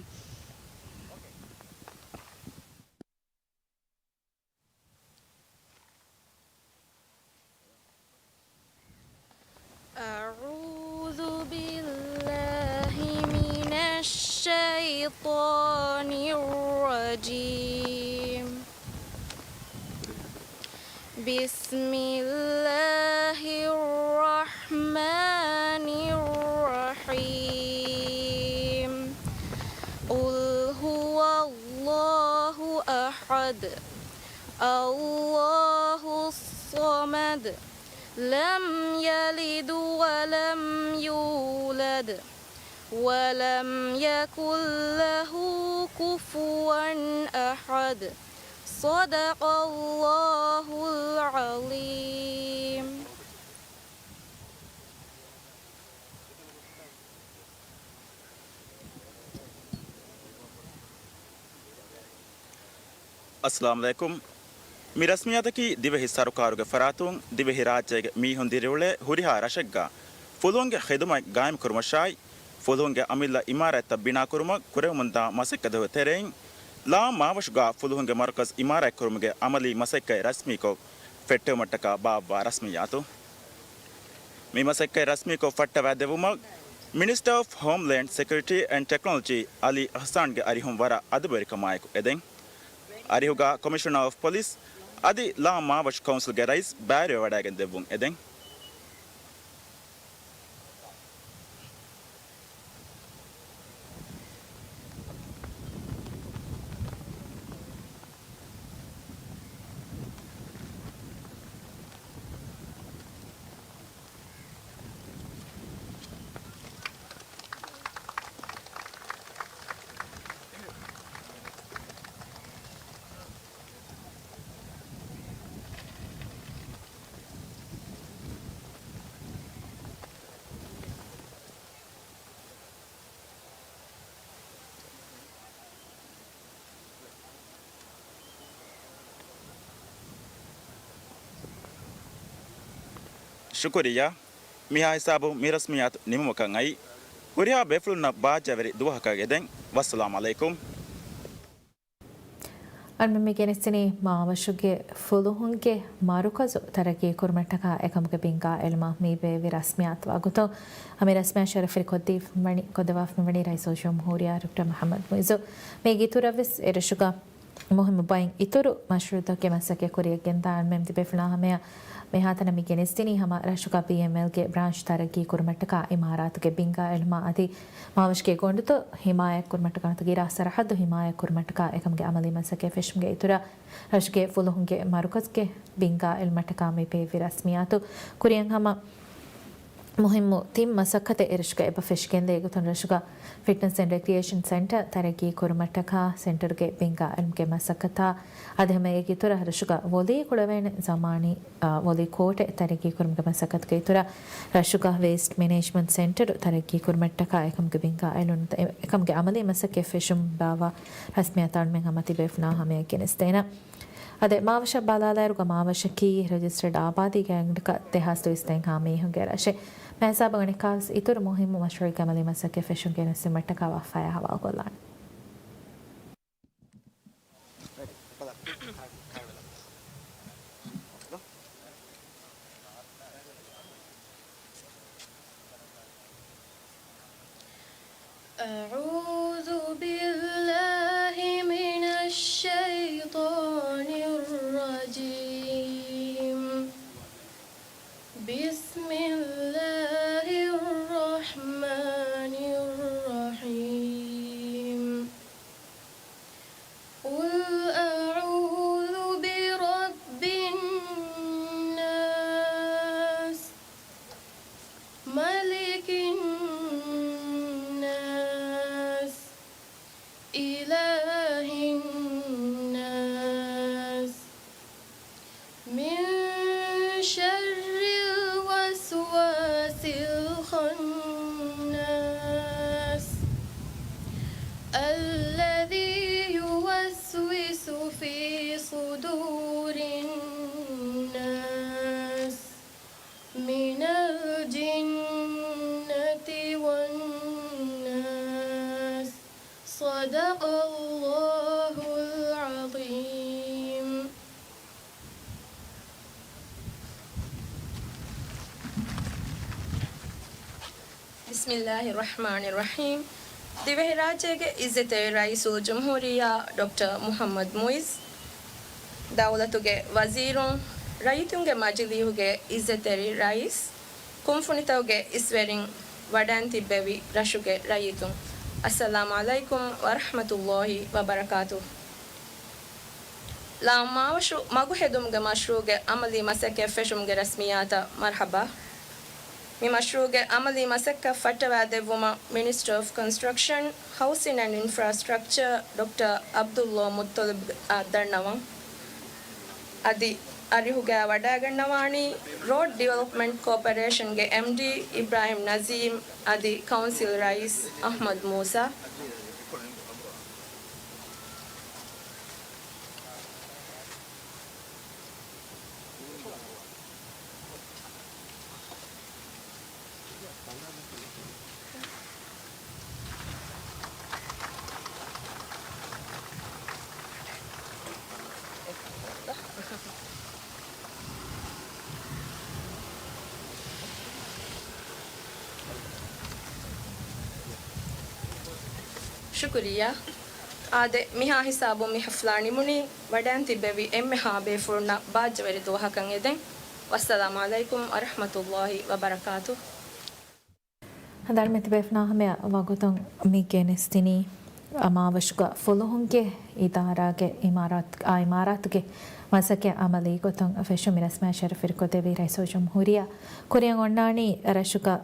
أعوذ بالله من الشيطان الرجيم. بسم الله الرحمن الرحيم. قل هو الله أحد. الله الصمد. لم يلد ولم يولد. ولم يكن له كفوا أحد. صدق الله العظيم. އައްސަލާމު ޢަލައިކުމް. މި ރަސްމިއްޔާތަކީ ދިވެހި ސަރުކާރުގެ ފަރާތުން ދިވެހިރާއްޖޭގެ މީހުން ދިރިއުޅޭ ހުރިހާ ރަށެއްގަ ފުލުހުންގެ ޚިދުމަތް ގާއިމްކުރުމަށާއި، ފުލުހުންގެ އަމިއްލަ އިމާރާތްތައް ބިނާކުރުމަށް ކުރެވެމުންދާ މަސައްކަތުގެ ތެރެއިން، ލާމް މާވަށުގަ ފުލުހުންގެ މަރުކަޒު އިމާރާތްކުރުމުގެ އަމަލީ މަސައްކަތް ރަސްމީކޮށް ފެއްޓެވުމަށްޓަކާ ބާއްވާ ރަސްމިއްޔާތު. މި މަސައްކަތް ރަސްމީކޮށް ފައްޓަވައިދެއްވުމަށް މިނިސްޓަރ އޮފް ހޯމްލޭންޑް ސެކިއުރިޓީ އެންޑް ޓެކްނޮލޮޖީ އަލީ އިޙްސާންގެ އަރިހުން ވަރަށް އަދުބެރިކަމާއެކު އެދެން. އަރިހުގަ ކޮމިޝަނަރ އޮފް ޕޮލިސް އަދި ލާމް މާވަށު ކައުންސިލްގެ ރައީސް ބައިވެރިވެވަޑައިގެން ދެއްވުން އެދެން. ޝުކުރިއްޔާ. މިހާ ހިސާބުން މި ރަސްމިއްޔާތު ނިމުމަކަށް އައީ. ހުރިހާ ބޭފުޅުންނަށް ބާއްޖަވެރި ދުވަހަކަށް އެދެން. ވައްސަލާމް ޢަލައިކުމް. އަޅުމެން މި ގެނެސްދިނީ މާވަށުގެ ފުލުހުންގެ މަރުކަޒު ތަރައްގީ ކުރުމަށްޓަކާ އެކަމުގެ ބިންގާ އެޅުމަށް މި ބޭއްވި ރަސްމިއްޔާތު ވަގުތު. މި ރަސްމިއްޔާ ޝަރަފުވެރި ކޮށްދީފަ ވަނީ، ކޮށްދެއްވާފަ މިވަނީ ރައީސުލްޖުމްހޫރިއްޔާ ޑޮކްޓަރ މުޙައްމަދު މުޢިއްޒު. މީގެ އިތުރަށް ވެސް އެ ރަށުގަ މުހިއްމު ބައިން އިތުރު މަޝްރޫޢުތަކުގެ މަސައްކަތް ކުރިއަށް ގެންދާ އަޅުމެން ތިބޭފުޅުންނާ ހަމަޔަށް މިހާތަނަށް މި ގެނެސްދިނީ ހަމަ ރަށުގަ ބީއެމްއެލްގެ ބްރާންޗް ތަރައްގީ ކުރުމަށްޓަކާ އިމާރާތުގެ ބިންގާ އެޅުމާ އަދި މާވަށުގެ ގޮނޑުތައް ހިމާޔަތް ކުރުމަށްޓަކާ ގިރާ ސަރަހައްދު ހިމާޔަތް ކުރުމަށްޓަކާ އެކަމުގެ އަމަލީ މަސައްކަތް ފެށުމުގެ އިތުރަށް ރަށުގެ ފުލުހުންގެ މަރުކަޒުގެ ބިންގާ އެޅުމަށްޓަކާ މި ބޭއްވި ރަސްމިއްޔާތު ކުރިއަށް ހަމަ މުހިއްމު ތިން މަސައްކަތެއް އެރަށުގަ އެބަ ފެށިގެންދޭ. އެގޮތުން ރަށުގަ ފިޓްނަސް އެންޑް ރެކްރިއޭޝަން ސެންޓަރ ތަރައްގީ ކުރުމަށްޓަކާ ސެންޓަރުގެ ބިންގާ އެޅުމުގެ މަސައްކަތާ އަދި ހަމައެއާއެކި އިތުރަށް ރަށުގަ ވޮލީ ކުޅަވޭނެ ޒަމާނީ، އާ، ވޮލީ ކޯޓެއް ތަރައްގީ ކުރުމުގެ މަސައްކަތުގެ އިތުރަށް ރަށުގަ ވޭސްޓް މެނޭޖްމަންޓް ސެންޓަރު ތަރައްގީ ކުރުމަށްޓަކާ އެކަމުގެ ބިންގާ އެޅުން، އެ، އެކަމުގެ އަމަލީ މަސައްކަތް ފެށުމަށް ބާއްވާ ރަސްމިއްޔާތާ އަޅުމެން ހަމަ ތިބޭފުޅުންނާ ހަމަޔަށް ގެނެސްދޭނަން. އަދި މާވަށަށް ބަލާލާއިރުގަ މާވަށަކީ ރެޖިސްޓަރޑް އާބާދީ ގާތްގަނޑަކަށް ދެހާސް ދުއިސައްތައެއްހާ މީހުންގެ ރަށެއް. މިހިސާބުން އަނެއްކާވެސް އިތުރު މުހިއްމު މަޝްރޫއެއްގެ އަމަލީ މަސައްކަތް ފެށުން ގެނެސްދިނުމަށްޓަކާ ވާފަޔާ ހަވާލުކޮށްލާނެ. أعوذ بالله من الشيطان الرجيم. بسم الله الرحمن الرحيم. قل أعوذ برب الناس، ملك الناس، إله الناس، من شر الوسواس الخناس، الذي يوسوس في صدور الناس، من الجنة والناس. صدق الله العظيم. بسم الله الرحمن الرحيم. ދިވެހިރާއްޖޭގެ އިއްޒަތްތެރި ރައީސުލްޖުމްހޫރިއްޔާ ޑޮކްޓަރ މުޙައްމަދު މުޢިއްޒު، ދައުލަތުގެ ވަޒީރުން، ރައްޔިތުންގެ މަޖިލީހުގެ އިއްޒަތްތެރި ރައީސް، ކުންފުނިތަކުގެ އިސްވެރިން، ވަޑައިން ތިއްބެވި ރަށުގެ ރައްޔިތުން، އައްސަލާމު ޢަލައިކުމް ވަރަޙްމަތުﷲި ވަބަރަކާތުހު. ލާމް މާވަށު މަގު ހެދުމުގެ މަޝްރޫޢުގެ އަމަލީ މަސައްކަތް ފެށުމުގެ ރަސްމިއްޔާތަށް މަރްޙަބާ. މި މަޝްރޫޢުގެ އަމަލީ މަސައްކަތް ފައްޓަވައިދެއްވުމަށް މިނިސްޓަރ އޮފް ކޮންސްޓްރަކްޝަން، ހައުސިން އެންޑް އިންފްރާސްޓްރަކްޗަރ ޑޮކްޓަރ ޢަބްދުﷲ މުއްޠަލިބަށް ދަންނަވަން. އަދި އަރިހުގައި ވަޑައިގަންނަވާނީ ރޯޑް ޑިވެލޮޕްމަންޓް ކޯޕަރޭޝަންގެ އެމްޑީ އިބްރާހިމް ނަޒީމް އަދި ކައުންސިލް ރައީސް އަޙްމަދު މޫސާ. ޝުކުރިއްޔާ. އާދެ، މިހާ ހިސާބުން މި ޙަފްލާ ނިމުނީ. ވަޑައިން ތިއްބެވި އެންމެހާ ބޭފުޅުންނަށް ބާއްޖަވެރި ދުވަހަކަށް އެދެން. ވައްސަލާމު ޢަލައިކުމް ވަރަޙްމަތުﷲި ވަބަރަކާތުހު. ހަނދާން މެތިބޭފުނާ ހަމަޔަށް ވަގުތުން މި ގެނެސްދިނީ މާވަށުގަ ފުލުހުންގެ އިދާރާގެ އިމާރާތް، އާ، އިމާރާތުގެ މަސައްކަތް އަމަލީ ގޮތުން ފެށުން. މި ރަސްމާ ޝަރަފް ކުރިކޮށްދެއްވީ ރައީސުލްޖުމްހޫރިއްޔާ. ކުރިއަށް އޮންނާނީ ރަށުގަ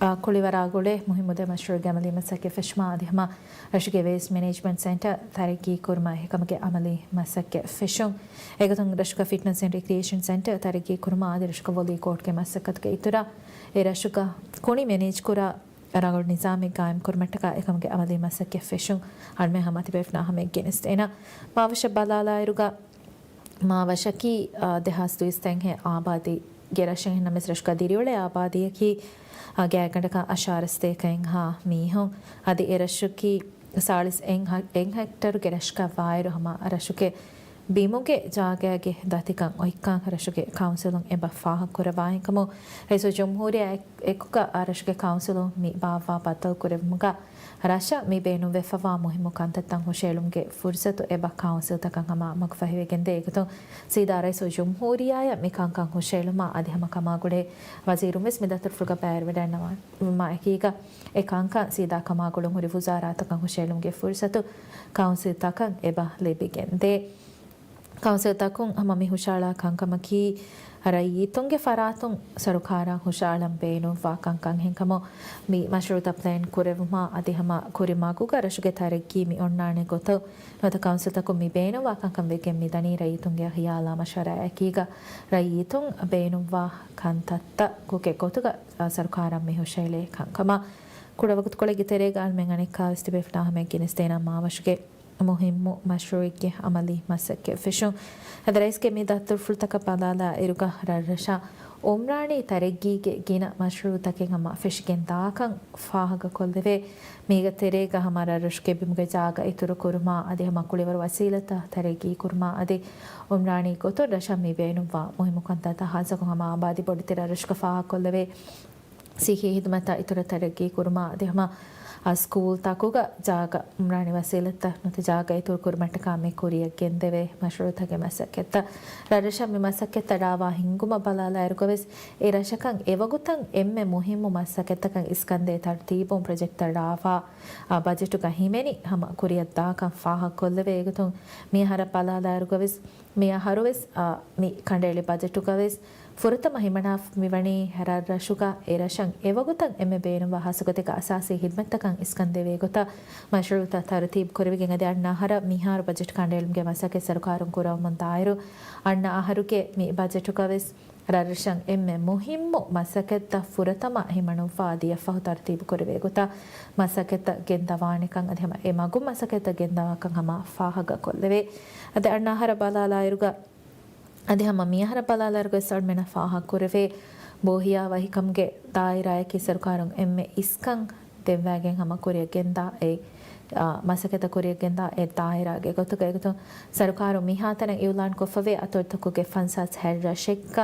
އާ، ކުޅިވަރާ ގުޅޭ މުހިއްމު ދެ މަޝްރޫޢުގެ އަމަލީ މަސައްކަތް ފެށުމާ އަދި ހަމަ ރަށުގެ ވޭސްޓް މެނޭޖްމަންޓް ސެންޓަރ ތަރައްގީ ކުރުމާ އެކަމުގެ އަމަލީ މަސައްކަތް ފެށުން. އެގޮތުން ރަށުގަ ފިޓްނަސް އެންޑް ރިކްރިއޭޝަން ސެންޓަރ ތަރައްގީ ކުރުމާ އަދި ރަށުގަ ވޮލީ ކޯޓްގެ މަސައްކަތުގެ އިތުރަށް އެ ރަށުގަ ކުނި މެނޭޖް ކުރާ ރަނގަޅު ނިޒާމެއް ގާއިމް ކުރުމަށްޓަކާ އެކަމުގެ އަމަލީ މަސައްކަތް ފެށުން. އަޅުމެން ހަމަ ތިބޭފުނާ ހަމަޔަށް ގެނެސްދޭނަން. މާވަށަށް ބަލާލާއިރުގަ މާވަށަކީ، އާ، ދެހާސް ދުއިސައްތައެއްހާ އާބާދީގެ ރަށެއް. އެހެންނަމަވެސް ރަށުގަ ދިރިއުޅޭ އާބާދީއަކީ، އާ، ގާތްގަނޑަކަށް އަށާރަ ސަތޭކައެއްހާ މީހުން. އަދި އެ ރަށަކީ ސާޅީސް އެއް ހެ-، އެއް ހެކްޓަރުގެ ރަށަކަށް ވާއިރު ހަމަ ރަށުގެ ބިމުގެ ޖާގައިގެ ދަތިކަން އޮތްކަން ރަށުގެ ކައުންސިލުން އެބަ ފާހަގަކުރައްވާ. އެހެންކަމުން ރައީސުލްޖުމްހޫރިއްޔާ އެކުގަ ރަށުގެ ކައުންސިލުން މި ބާއްވާ ބައްދަލުކުރެއްވުމުގަ ރަށަށް މި ބޭނުންވެފަވާ މުހިއްމު ކަންތައްތައް ހުށައެޅުމުގެ ފުރުސަތު އެބަ ކައުންސިލްތަކަށް ހަމަ މަގުފަހިވެގެންދޭ. އެގޮތުން ސީދާ ރައީސުލްޖުމްހޫރިއްޔާއަށް މި ކަންކަން ހުށައެޅުމާ އަދި ހަމަ ކަމާގުޅޭ ވަޒީރުންވެސް މި ދަތުރުފުޅުގަ ބައިވެރިވެވަޑައިގަންނަވާ އެކީގަ އެ ކަންކަން ސީދާ ކަމާގުޅުން ހުރި ވުޒާރާތަކަށް ހުށައެޅުމުގެ ފުރުސަތު ކައުންސިލްތަކަށް އެބަ ލިބިގެންދޭ. ކައުންސިލްތަކުން ހަމަ މި ހުށައަޅާ ކަންކަމަކީ، ރައްޔިތުންގެ ފަރާތުން ސަރުކާރަށް ހުށައަޅަން ބޭނުންވާ ކަންކަން ހިންކަމުން މި މަޝްރޫޢުތައް ޕްލޭން ކުރެވުމާ އަދި ހަމަ ކުރި މަގުގަ ރަށުގެ ތަރައްގީ މި އޮންނާނެ ގޮތަށް ނުވަތަ ކައުންސިލްތަކުން މި ބޭނުންވާ ކަންކަން ވެގެން މިދަނީ ރައްޔިތުންގެ ހިޔާލާ މަޝްވަރާއެކީގަ ރައްޔިތުން ބޭނުންވާ ކަންތައްތައް ގޮތެއް ގޮތުގަ ސަރުކާރަށް މި ހުށައެޅޭ ކަންކަމަށް. ކުޑަ ވަގުތުކޮޅެއްގެ ތެރޭގަ އަޅުމެން އަނެއްކާވެސް ތިބޭފުޅާ ހަމަޔަށް ގެނެސްދޭނަން މާވަށުގެ މުހިއްމު މަޝްރޫޢެއްގެ އަމަލީ މަސައްކަތް ފެށުން. އަދި ރައީސްގެ މި ދަތުރުފުޅުތަކަށް ބަލާލާ އިރުގަ ރަށްރަށަށް އުމްރާނީ ތަރައްގީގެ ގިނަ މަޝްރޫޢުތަކެއް ހަމަ ފެށިގެން ދާކަން ފާހަގަކޮށްލެވޭ. މީގެ ތެރޭގަ ހަމަ ރަށްރަށުގެ ބިމުގެ ޖާގަ އިތުރު ކުރުމާ އަދި ހަމަ ކުޅިވަރު ވަސީލަތްތައް ތަރައްގީ ކުރުމާ އަދި އުމްރާނީ ގޮތުން ރަށަށް މި ބޭނުންވާ މުހިއްމު ކަންތައްތައް ހާއްސަކޮށް ހަމަ އާބާދީ ބޮޑެތި ރަށްރަށުގަ ފާހަގަކޮށްލެވޭ. ސިއްހީ ހިދުމަތްތައް އިތުރަށް ތަރައްގީ ކުރުމާ އަދި ހަމަ ސްކޫލްތަކުގަ ޖާގަ އުމްރާނީ ވަސީލަތްތައް ނުވަތަ ޖާގަ އިތުރު ކުރުމަށްޓަކާ މި ކުރިއަށް ގެންދެވޭ މަޝްރޫޢުތަކެއް މަސައްކަތްތައް. ރަށްރަށަށް މި މަސައްކަތްތައް ރާވާ ހިންގުމަށް ބަލާލާއިރުގަވެސް އެ ރަށަކަށް އެވަގުތަށް އެންމެ މުހިއްމު މަސައްކަތްތަކަށް އިސްކަންދޭ ތަރުތީބުން ޕްރޮޖެކްޓްތައް ރާވާ އާ، ބަޖެޓުގަ ހިމެނި ހަމަ ކުރިއަށްދާކަން ފާހަގަކޮށްލެވޭ. އެގޮތުން މިއަހަރަށް ބަލާލާއިރުގަވެސް މިއަހަރުވެސް، އާ، މި ކަނޑައެޅި ބަޖެޓުގަވެސް ފުރަތަމަ ހިމަނާފަ މިވަނީ ރަށްރަށުގަ އެރަށަށް އެވަގުތަށް އެންމެ ބޭނުންވާ ހާއްސަގޮތެއްގަ އަސާސީ ހިދުމަތްތަކަށް އިސްކަންދެވޭ ގޮތަށް މަޝްރޫޢުތައް ތަރުތީބު ކުރެވިގެން އަދި އަންނަ އަހަރަށް މިހާރު ބަޖެޓް ކަނޑައެޅުމުގެ މަސައްކަތް ސަރުކާރުން ކުރައްވަމުން ދާއިރު އަންނަ އަހަރުގެ މި ބަޖެޓުގަވެސް ރަށްރަށަށް އެންމެ މުހިއްމު މަސައްކަތްތައް ފުރަތަމަ ހިމަނުއްވާ ދިޔަފަހު ތަރުތީބު ކުރެވޭ ގޮތަށް މަސައްކަތްތައް ގެންދަވާނެކަން އަދި ހަމަ އެ މަގުން މަސައްކަތްތައް ގެންދަވާކަން ހަމަ ފާހަގަކޮށްލެވޭ. އަދި އަންނަ އަހަރަށް ބަލާލާއިރުގަ އަދި ހަމަ މިއަހަރަށް ބަލާލާއިރުގަ އަޅުމެންނަށް ފާހަގަކުރެވޭ ބޯހިޔާވަހިކަމުގެ ދާއިރާއަކީ ސަރުކާރުން އެންމެ އިސްކަން ދެއްވައިގެން ހަމަ ކުރިއަށް ގެންދާ އެ، އާ، މަސައްކަތަށް ކުރިއަށް ގެންދާ އެ ދާއިރާގެ ގޮތުގައި ގޮތުން ސަރުކާރު މިހާތަނަށް އިއުލާން ކޮށްފަވޭ އަތޮޅުތަކުގެ ފަންސާސް ހަތް ރަށެއްގަ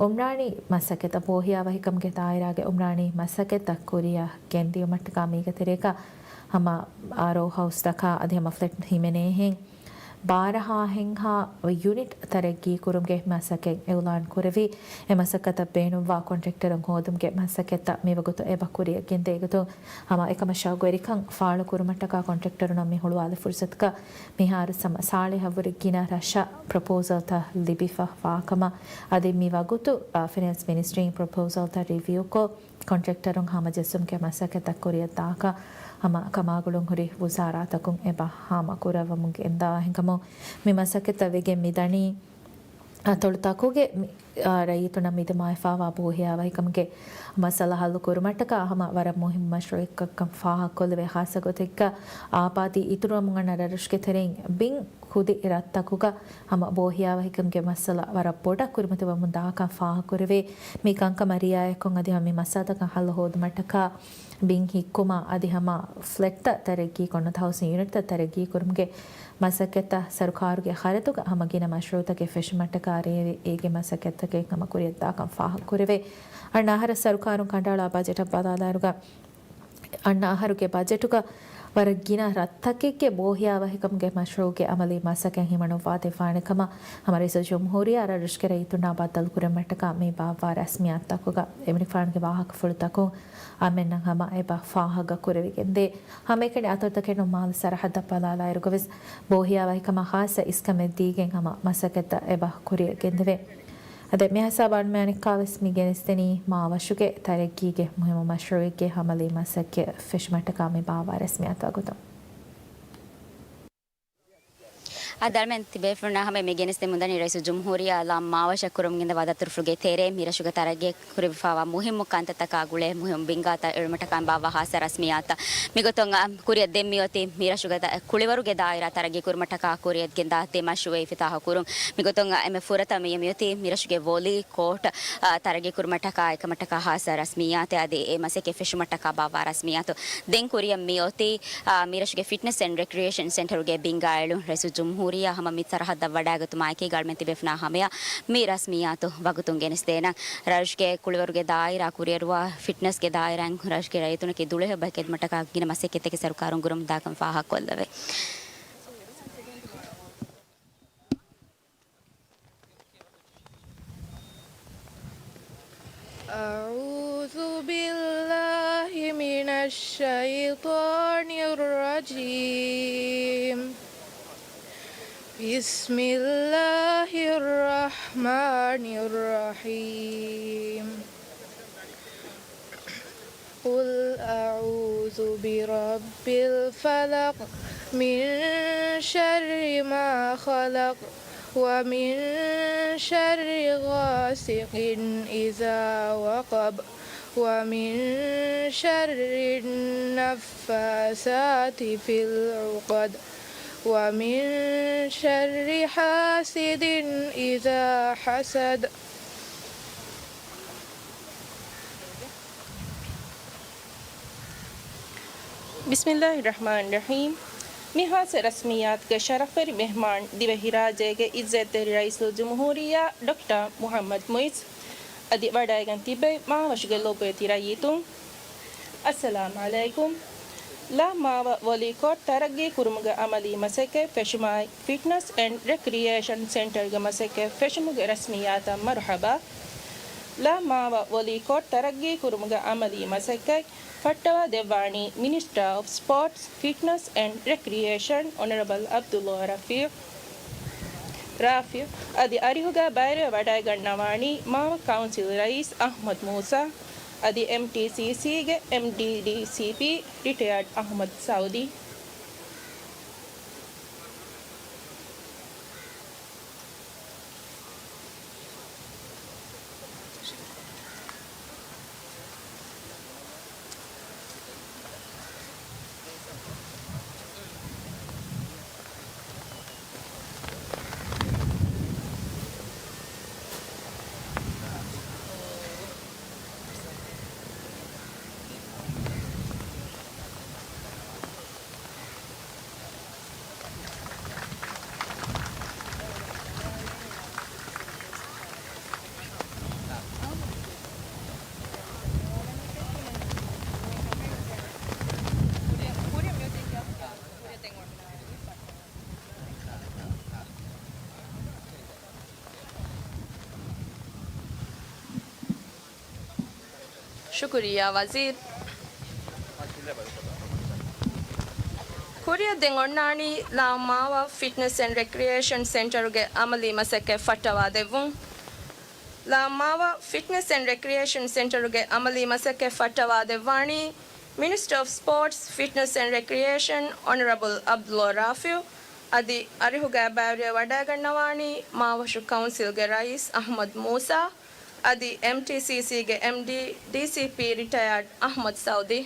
އުމްރާނީ މަސައްކަތަށް ބޯހިޔާވަހިކަމުގެ ދާއިރާގެ އުމްރާނީ މަސައްކަތްތަށް ކުރިއަށް ގެންދިޔުމަށްޓަކާ މީގެ ތެރޭގަ ހަމަ ރޯ ހައުސްތަކާ އަދި ހަމަ ފްލެޓް ހިމެނޭހެން ބާރަ ހާހެއްހާ ޔުނިޓް ތަރައްގީ ކުރުމުގެ މަސައްކަތް އިއުލާން ކުރެވި، އެ މަސައްކަތަށް ބޭނުންވާ ކޮންޓްރެކްޓަރުން ހޯދުމުގެ މަސައްކަތްތައް މިވަގުތު އެބަ ކުރިއަށް ގެންދޭ ގޮތުން ހަމަ އެކަމަށް ޝައުގުވެރިކަން ފާޅުކުރުމަށްޓަކާ ކޮންޓްރެކްޓަރުންނަށް މި ހުޅުވާލި ފުރުސަތުގަ މިހާރު ހަމަ ސާޅީހަށްވުރެ ގިނަ ރަށަށް ޕްރޮޕޯސަލްތައް ލިބިފަ ވާކަމަށް އަދި މި ވަގުތު، އާ، ފިނޭންސް މިނިސްޓްރީން ޕްރޮޕޯސަލްތައް ރިވިއުކޮށް، ކޮންޓްރެކްޓަރުން ހަމަޖެއްސުމުގެ މަސައްކަތްތައް ކުރިއަށްދާކަށް ހަމަ ކަމާގުޅުން ހުރި ވުޒާރާތަކުން އެބަ ހާމަ ކުރައްވަމުން ގެންދާ ހިނގަމުން މި މަސައްކަތްތައް ވެގެން މިދަނީ އަތޮޅުތަކުގެ މި، އާ، ރައްޔިތުންނަށް މިދިމާވެފަވާ ބޯހިޔާވަހިކަމުގެ މައްސަލަ ހައްލު ކުރުމަށްޓަކާ ހަމަ ވަރަށް މުހިއްމު މަޝްރޫޢެއްކަން ފާހަގަކޮށްލެވޭ ހާއްސަ ގޮތެއްގަ އާބާދީ އިތުރުވަމުން އަންނަ ރަށްރަށުގެ ތެރެއިން ބިން ކުދި ރަށްތަކުގަ ހަމަ ބޯހިޔާވަހިކަމުގެ މައްސަލަ ވަރަށް ބޮޑަށް ކުރިމަތިވަމުން ދާކަން ފާހަގަކުރެވޭ. މި ކަންކަމަށް ރިއާޔަތްކޮށް އަދި ހަމަ މި މައްސަލަތަކަށް ހައްލު ހޯދުމަށްޓަކާ ބިން ހިއްކުމާ އަދި ހަމަ ފްލެޓްތައް ތަރައްގީ ކޮށް ނުވަތަ ހައުސިން ޔުނިޓްތައް ތަރައްގީ ކުރުމުގެ މަސައްކަތްތައް ސަރުކާރުގެ ޚަރަދުގަ ހަމަ ގިނަ މަޝްރޫޢުތަކެއް ފެށުމަށްޓަކާ ރޭވި އޭގެ މަސައްކަތްތަކެއް ހަމަ ކުރިއަށްދާކަން ފާހަގަކުރެވޭ. އަންނަ އަހަރަށް ސަރުކާރުން ކަނޑައަޅާ ބަޖެޓަށް ބަލާލާއިރުގަ އަންނަ އަހަރުގެ ބަޖެޓުގަ ވަރަށް ގިނަ ރަށްތަކެއްގެ ބޯހިޔާވަހިކަމުގެ މަޝްރޫޢުގެ އަމަލީ މަސައްކަތް ހިމަނުއްވާދެއްވާނެ ކަމަށް ހަމަ ރައީސުލްޖުމްހޫރިއްޔާ ރަށްރަށުގެ ރައްޔިތުންނާ ބައްދަލުކުރުމަށްޓަކާ މި ބާއްވާ ރަސްމިއްޔާތުތަކުގަ އެމަނިކުފާނުގެ ވާހަކަފުޅުތަކުން އަންމެންނަށް ހަމަ އެބަ ފާހަގަ ކުރެވިގެންދޭ. ހަމައެކަނި އަތޮޅުތަކެއް ނޫން މާލެ ސަރަހައްދަށް ބަލާލާއިރުގަވެސް ބޯހިޔާވަހިކަމަށް ޚާއްޞަ އިސްކަމެއް ދީގެން ހަމަ މަސައްކަތްތައް އެބަ ކުރިއަށް ގެންދެވޭ. އަދި މިހިސާބަށް އަންމެ އަނެއްކާވެސް މި ގެނެސްދެނީ މާވަށުގެ ތަރައްގީގެ މުހިއްމު މަޝްރޫޢެއްގެ އަމަލީ މަސައްކަތް ފެށުމަށްޓަކާ މި ބާއްވާ ރަސްމިއްޔާތު ވަގުތު. އަދި އަޅުމެން ތިބޭފުޅުންނާ ހަމަ މި ގެނެސްދެމުންދަނީ ރައީސުލްޖުމްހޫރިއްޔާ ލާމް މާވަށަށް ކުރަމުން ގެންދަވާ ދަތުރުފުޅުގެ ތެރޭ މި ރަށުގެ ތަރައްގީ ކުރެވިފަވާ މުހިއްމު ކަންތައްތަކާ ގުޅޭ މުހިއްމު ބިންގާތައް އެޅުމަށްޓަކާ ބާއްވާ ހާއްސަ ރަސްމިއްޔާތަށް. މިގޮތުން އަ، ކުރިއަށް ދެން މިއޮތީ މި ރަށުގެ ތަ-، ކުޅިވަރުގެ ދާއިރާ ތަރައްގީ ކުރުމަށްޓަކާ ކުރިއަށް ގެންދާ ދެ މަޝްރޫޢެއް އިފްތިތާޙު ކުރުން. މިގޮތުން އެންމެ ފުރަތަމަ މިއޮތީ މި ރަށުގެ ވޮލީ ކޯޓް، އަ، ތަރައްގީ ކުރުމަށްޓަކާ އެކަމަށްޓަކާ ހާއްސަ ރަސްމިއްޔާތެއް އަދި އެ މަސައްކަތް ފެށުމަށްޓަކާ ބާއްވާ ރަސްމިއްޔާތު. ދެން ކުރިއަށް މިއޮތީ، އަ، މި ރަށުގެ ފިޓްނަސް އެންޑް ރެކްރިއޭޝަން ސެންޓަރުގެ ބިންގާ އެޅުން. ރައީސުލްޖުމްހޫރިއްޔާ ހަމަ މި ސަރަހައްދަށް ވަޑައިގަތުމާއެކީގަ އަޅުމެން ތިބޭފުޅުންނާ ހަމަޔަށް މި ރަސްމިއްޔާތު ވަގުތުން ގެނެސްދޭނަން. ރަށުގެ ކުޅިވަރުގެ ދާއިރާ ކުރިއަރުވާ ފިޓްނަސްގެ ދާއިރާއިން ރަށުގެ ރައްޔިތުންނަކީ ދުޅަހެޔޮ ބައެއް ޚިދުމަތްތަކާ ގިނަ މަސައްކަތްތަކެއް ސަރުކާރުން ކުރަމުންދާކަން ފާހަގަކޮށްލެވޭ. أعوذ بالله من الشيطان الرجيم. بسم الله الرحمن الرحيم. قل أعوذ برب الفلق، من شر ما خلق، ومن شر غاسق إذا وقب، ومن شر النفاثات في العقد، ومن شر حاسد إذا حسد. ބިސްމިއްލާހި ރަޙްމާނި ރަޙީމް. މި ޚާއްޞަ ރަސްމިއްޔާތުގެ ޝަރަފްވެރި މެހްމާން ދިވެހިރާއްޖޭގެ ޢިއްޒަތްތެރި ރައީސުލްޖުމްހޫރިއްޔާ ޑޮކްޓަރ މުޙައްމަދު މުޢިއްޒު. އަދި ވަޑައިގެން ތިއްބެވި މާވަށުގެ ލޮބުވެތި ރައްޔިތުން. އައްސަލާމް ޢަލައިކުމް. ލާ މާވަ ވޮލީ ކޯޓް ތަރައްގީ ކުރުމުގެ ޢަމަލީ މަސައްކަތް ފެށުމާއި، ފިޓްނަސް އެންޑް ރެކްރިއޭޝަން ސެންޓަރުގެ މަސައްކަތް ފެށުމުގެ ރަސްމިއްޔާތަށް މަރުޙަބާ. ލާ މާވަ ވޮލީ ކޯޓް ތަރައްގީ ކުރުމުގެ ޢަމަލީ މަސައްކަތް ފައްޓަވާ ދެއްވާނީ މިނިސްޓަރ އޮފް ސްޕޯޓްސް، ފިޓްނަސް އެންޑް ރެކްރިއޭޝަން އޮނަރަބަލް ޢަބްދުﷲ ރަފީޢު، ރާފިޢު. އަދި އަރިހުގަ ބައިވެރިވެ ވަޑައިގަންނަވާނީ މާވަ ކައުންސިލް ރައީސް އަޙްމަދު މޫސާ، އަދި އެމްޓީސީސީގެ އެމްޑީ ޑީސީޕީ ރިޓަޔާޑް އަޙްމަދު ސައުދީ. ޝުކުރިއްޔާ ވަޒީރު. ކުރިއަށް ދެން އޮންނާނީ ލާ މާވަ ފިޓްނަސް އެންޑް ރެކްރިއޭޝަން ސެންޓަރުގެ ޢަމަލީ މަސައްކަތް ފައްޓަވާދެއްވުން. ލާ މާވަ ފިޓްނަސް އެންޑް ރެކްރިއޭޝަން ސެންޓަރުގެ ޢަމަލީ މަސައްކަތް ފައްޓަވާދެއްވާނީ މިނިސްޓަރ އޮފް ސްޕޯޓްސް، ފިޓްނަސް އެންޑް ރެކްރިއޭޝަން އޮނަރަބަލް ޢަބްދުﷲ ރާފިޢު، އަދި އަރިހުގައި ބައިވެރިވެ ވަޑައިގަންނަވާނީ މާވަށު ކައުންސިލްގެ ރައީސް އަޙްމަދު މޫސާ، އަދި އެމްޓީސީސީގެ އެމްޑީ، ޑީސީޕީ ރިޓަޔާޑް އަޙްމަދު ސައުދީ.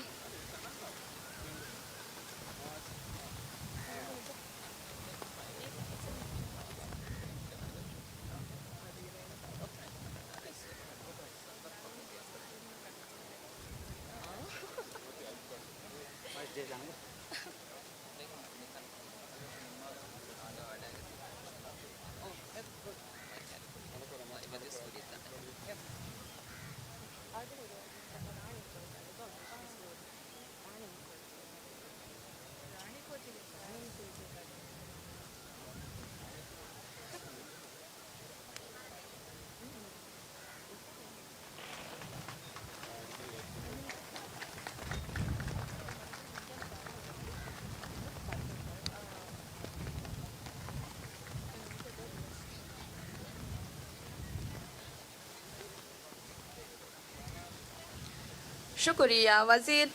ޝުކުރިއްޔާ ވަޒީރު.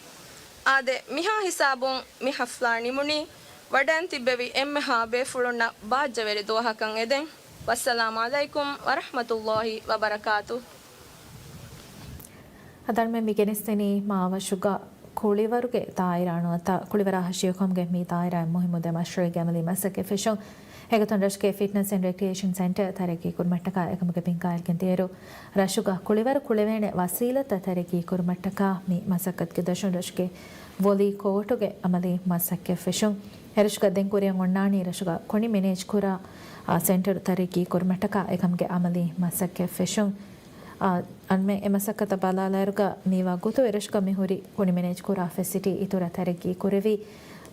އާދެ، މިހާ ހިސާބުން މި ޙަފްލާ ނިމުނީ. ވަޑައިން ތިއްބެވި އެންމެހާ ބޭފުޅުންނަށް ބާއްޖަވެރި ދުވަހަކަށް އެދެން. ވައްސަލާމް ޢަލައިކުމް ވަރަޙްމަތުﷲ ވަބަރަކާތުހު. އަދި މި ގެނެސްދެނީ މާވަށުގަ ކުޅިވަރުގެ ދާއިރާ ނުވަތަ ކުޅިވަރާ ހަށިގަނޑުގެ މި ދާއިރާއިން މުހިއްމު ދެ މަޝްރޫޢެއްގެ ޢަމަލީ މަސައްކަތް ފެށުން. އެގޮތުން ރަށުގެ ފިޓްނަސް އެންޑް ރެކްރިއޭޝަން ސެންޓަރ ތަރައްގީ ކުރުމަށްޓަކާ އެކަމުގެ ބިން ކައިރިގެން ދިޔައިރު، ރަށުގަ ކުޅެވޭނެ ވަސީލަތްތައް ތަރައްގީ ކުރުމަށްޓަކާ މި މަސައްކަތުގެ ދަށުން ރަށުގެ ވޮލީ ކޯޓުގެ ޢަމަލީ މަސައްކަތް ފެށުން. އެރަށުގަ ދެން ކުރިއަށް އޮންނާނީ ރަށުގަ ކޮނި މެނޭޖް ކުރާ، އާ، ސެންޓަރު ތަރައްގީ ކުރުމަށްޓަކާ އެކަމުގެ ޢަމަލީ މަސައްކަތް ފެށުން. އާ، އަންމެ އެ މަސައްކަތަށް ބަލާލާއިރުގަ މީވާ ގޮތު އެރަށުގަ މިހުރި ކޮނި މެނޭޖް ކުރާ ފެސިލިޓީ އިތުރަށް ތަރައްގީ ކުރެވި،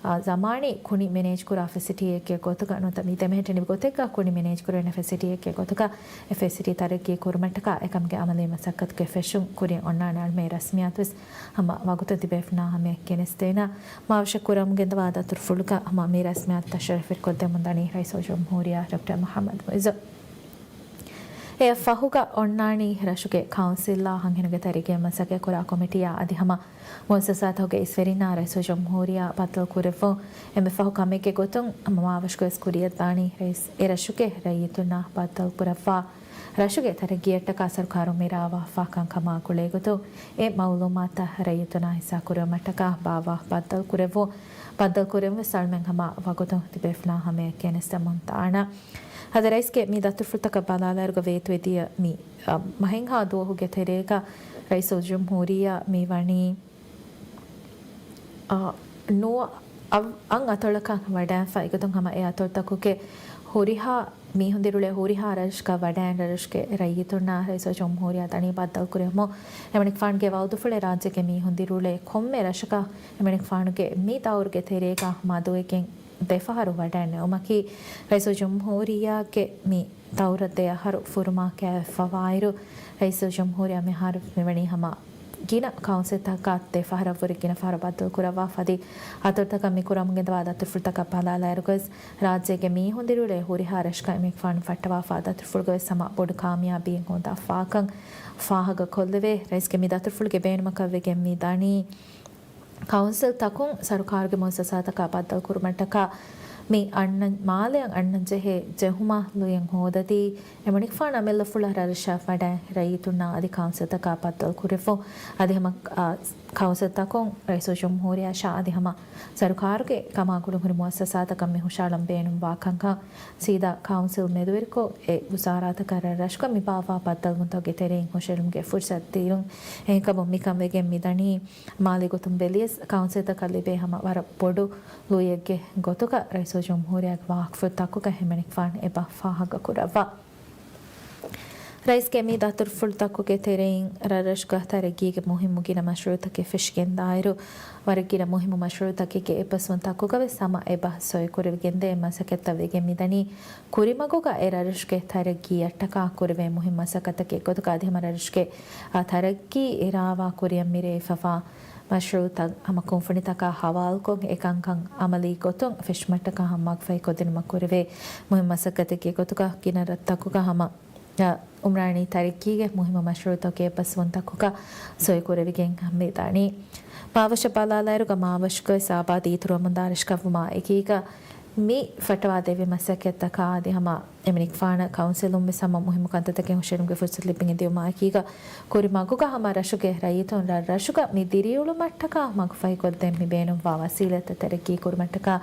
އާ، ޒަމާނީ ކުނި މެނޭޖްކުރާ ފެސިޓީއެއްގެ ގޮތުގަ ނުވަތަ މި ދެމެހެއްޓެނިވި ގޮތެއްގަ ކުނި މެނޭޖްކުރެވޭނެ ފެސިޓީއެއްގެ ގޮތުގަ އެ ފެސިޓީ ތަރައްގީ ކުރުމަށްޓަކާ އެކަމުގެ އަމަލީ މަސައްކަތުގެ ފެށުން ކުރިއަށް އޮންނާނެ އަޅުމެ ރަސްމިއްޔާތުވެސް ހަމަ ވަގުތުން ތިބޭފުޅުންނާ ހަމަޔަށް ގެނެސްދޭނަ. މާވަށަށް ކުރަމުން ގެންދަވާ ދަތުރުފުޅުގަ ހަމަ މި ރަސްމިއްޔާތު ތަޝްރީފުވެރިކޮށްދެމުން ދަނީ ރައީސުލްޖުމްހޫރިއްޔާ ޑޮކްޓަރ މުޙައްމަދު މުޢިއްޒު. އެއަށް ފަހުގަ އޮންނާނީ ރަށުގެ ކައުންސިލްއާ ހަނގިހެނުގެ ތަރައްގީ މަސައްކަތް ކުރާ ކޮމިޓީއާ އަދި ހަމަ މުއައްސަސާތަކުގެ އިސްވެރިންނާ ރައީސުލްޖުމްހޫރިއްޔާ ބައްދަލު ކުރެއްވުން. އެންމެ ފަހު ކަމެއްގެ ގޮތުން މާވަށުގަވެސް ކުރިއަށްދާނީ ރައީސް އެ ރަށުގެ ރައްޔިތުންނާ ބައްދަލު ކުރައްވާ ރަށުގެ ތަރައްގީއަށްޓަކާ ސަރުކާރުން މި ރާވާފާ ކަންކަމާ ގުޅޭގޮތުން އެ މައުލޫމާތުތައް ރައްޔިތުންނާ ހިއްސާ ކުރެވުމަށްޓަކާ ބާއްވާ ބައްދަލު ކުރެއްވުން. ބައްދަލު ކުރެވުން ވެސް އަޅުމެން ހަމަ ވަގުތުން ތިބޭފުޅުންނާ ހަމަޔަށް ގެނެސްދެމުން ދާނަ. އަދި ރައީސްގެ މި ދަތުރުފުޅުތަކަށް ބަލާލާއިރުގަ ވޭތުވެދިޔަ މި، އަ، މަހެއްހާ ދުވަހުގެ ތެރޭގަ ރައީސުލްޖުމްހޫރިއްޔާ މި ވަނީ، އަ، ނުވަ، އަ، އަށް އަތޮޅަކަށް ވަޑައިގެންފަ. އެގޮތުން ހަމަ އެ އަތޮޅުތަކުގެ ހުރިހާ މީހުން ދިރިއުޅޭ ހުރިހާ ރަށަކަށް ވަޑައިގެން ރަށުގެ ރައްޔިތުންނާ ރައީސުލްޖުމްހޫރިއްޔާ ދަނީ ބައްދަލު ކުރެވުމުން. އެމަނިކުފާނުގެ ވައުދުފުޅެއް ރާއްޖޭގެ މީހުން ދިރިއުޅޭ ކޮންމެ ރަށަކަށް އެމަނިކުފާނުގެ މި ދައުރުގެ ތެރޭގަ މަދުވެގެން ދެފަހަރު ވަޑައިން ނެއުމަކީ، ރައީސުލްޖުމްހޫރިއްޔާގެ މި ދައުރަށް ދެ އަހަރު ފުރުމާ ކައިވެފަވާއިރު، ރައީސުލްޖުމްހޫރިއްޔާ މިހާރު މިވަނީ ހަމަ ގިނަ ކައުންސިލްތަކަށް ދެ ފަހަރަށްވުރެ ގިނަ ފަހަރަށް ބައްދަލު ކުރައްވާފަ އަދި އަތޮޅުތަކަށް މި ކުރަމުން ގެންދަވާ ދަތުރުފުޅުތަކަށް ބަލާލާއިރުގަވެސް، ރާއްޖޭގެ މީހުން ދިރިއުޅޭ ހުރިހާ ރަށަކަށް އެމަނިކުފާނު ފައްޓަވާފާ ދަތުރުފުޅުގަވެސް ހަމަ ބޮޑު ކާމިޔާބީއެއް ހޯދާފާކަން ފާހަގަކޮށްލެވޭ. ރައީސްގެ މި ދަތުރުފުޅުގެ ބޭނުމަކަށް ވެގެން މި ދަނީ، ކައުންސިލްތަކުން ސަރުކާރުގެ މުއައްސަސާތަކާ ބައްދަލުކުރުމަށްޓަކާ މި އަންނަ، މާލެއަށް އަންނަން ޖެހޭ ޖެހުމާ ލުޔެއް ހޯދަދީ، އެމަނިކުފާނު އަމިއްލަފުޅަށް ރަށްރަށަށް ވަޑައި ރައްޔިތުންނާ އަދި ކައުންސިލްތަކާ ބައްދަލުކުރެއްވުން. އަދި ހަމަ، އާ، ކައުންސިލްތަކުން ރައީސުލްޖުމްހޫރިއްޔާއަށާ އަދި ހަމަ ސަރުކާރުގެ ކަމާގުޅުން ހުރި މުއައްސަސާތަކަށް މި ހުށައަޅަން ބޭނުންވާ ކަންކަން ސީދާ ކައުންސިލް މެދުވެރިކޮށް، އެ ވުޒާރާތަކަށް ރަށްރަށުގަ މި ބާއްވާ ބައްދަލުވުންތަކުގެ ތެރެއިން ހުށައެޅުމުގެ ފުރުސަތު ދިނުން. އެހެންކަމުން މިކަން ވެގެން މިދަނީ، މާލީ ގޮތުން ބެލިޔަސް، ކައުންސިލްތަކަށް ލިބޭ ހަމަ ވަރަށް ބޮޑު ލުޔެއްގެ ގޮތުގަ ރައީސުލްޖުމްހޫރިއްޔާގެ ވާހަކަފުޅު ތަކުގަ ހިމެނިފާން އެބަ ފާހަގަކުރައްވާ. ރައީސްގެ މި ދަތުރުފުޅު ތަކުގެ ތެރެއިން ރަށްރަށުގަ ތަރައްގީގެ މުހިއްމު ގިނަ މަޝްރޫއުތަކެއް ފެށިގެންދާއިރު، ވަރަށް ގިނަ މުހިއްމު މަޝްރޫއުތަކެއްގެ އެއްބަސްވުން ތަކުގަވެސް ހަމަ އެބަ ސޮއިކުރެވިގެންދޭ މަސައްކަތްތައް ވެގެން މިދަނީ. ކުރިމަގުގަ އެ ރަށްރަށުގެ ތަރައްގީއަށްޓަކާ ކުރެވޭ މުހިއްމު މަސައްކަތަކެއް ގޮތުގަ އަދި ހަމަ ރަށުގެ، އާ، ތަރައްގީ އިރާވާ ކުރިއަށް މިރޭ ހިފަވާ މަޝްރޫއުތައް ހަމަ ކުންފުނިތަކާ ހަވާލުކޮށް، އެ ކަންކަން އަމަލީ ގޮތުން ފެށުމަށްޓަކާ ހަމަ މަގުފަހި ކޮށްދިނުމަށް ކުރެވޭ މުހިއްމު މަސައްކަތެއްގެ ގޮތުގަ ގިނަ ރަށްތަކުގަ ހަމަ، އަ، އުމްރާނީ ތަރައްގީގެ މުހިއްމު މަޝްރޫއުތަކުގެ އެއްބަސްވުންތަކުގަ ސޮއިކުރެވިގެން މިދަނީ. މާވަށަށް ބަލާލާއިރުގަ މާވަށުގަވެސް އާބާދީ އިތުރުވަމުންދާ ރަށަކަށްވުމާ އެކީގަ، މި ފައްޓަވާދެއްވި މަސައްކަތްތަކާ އަދި ހަމަ އެމަނިކުފާނަށް ކައުންސިލުން ވެސް ހަމަ މުހިއްމު ކަންތައްތަކެއް ހުށައެޅުމުގެ ފުރުސަތު ލިބިގެން ދިއުމާ އެކީގަ، ކުރިމަގުގަ ހަމަ ރަށުގެ ރައްޔިތުން ރަށްރަށުގަ މި ދިރިއުޅުމަށްޓަކާ މަގުފަހިކޮށްދޭން މި ބޭނުންވާ ވަސީލަތްތައް ތަރައްގީ ކުރުމަށްޓަކާ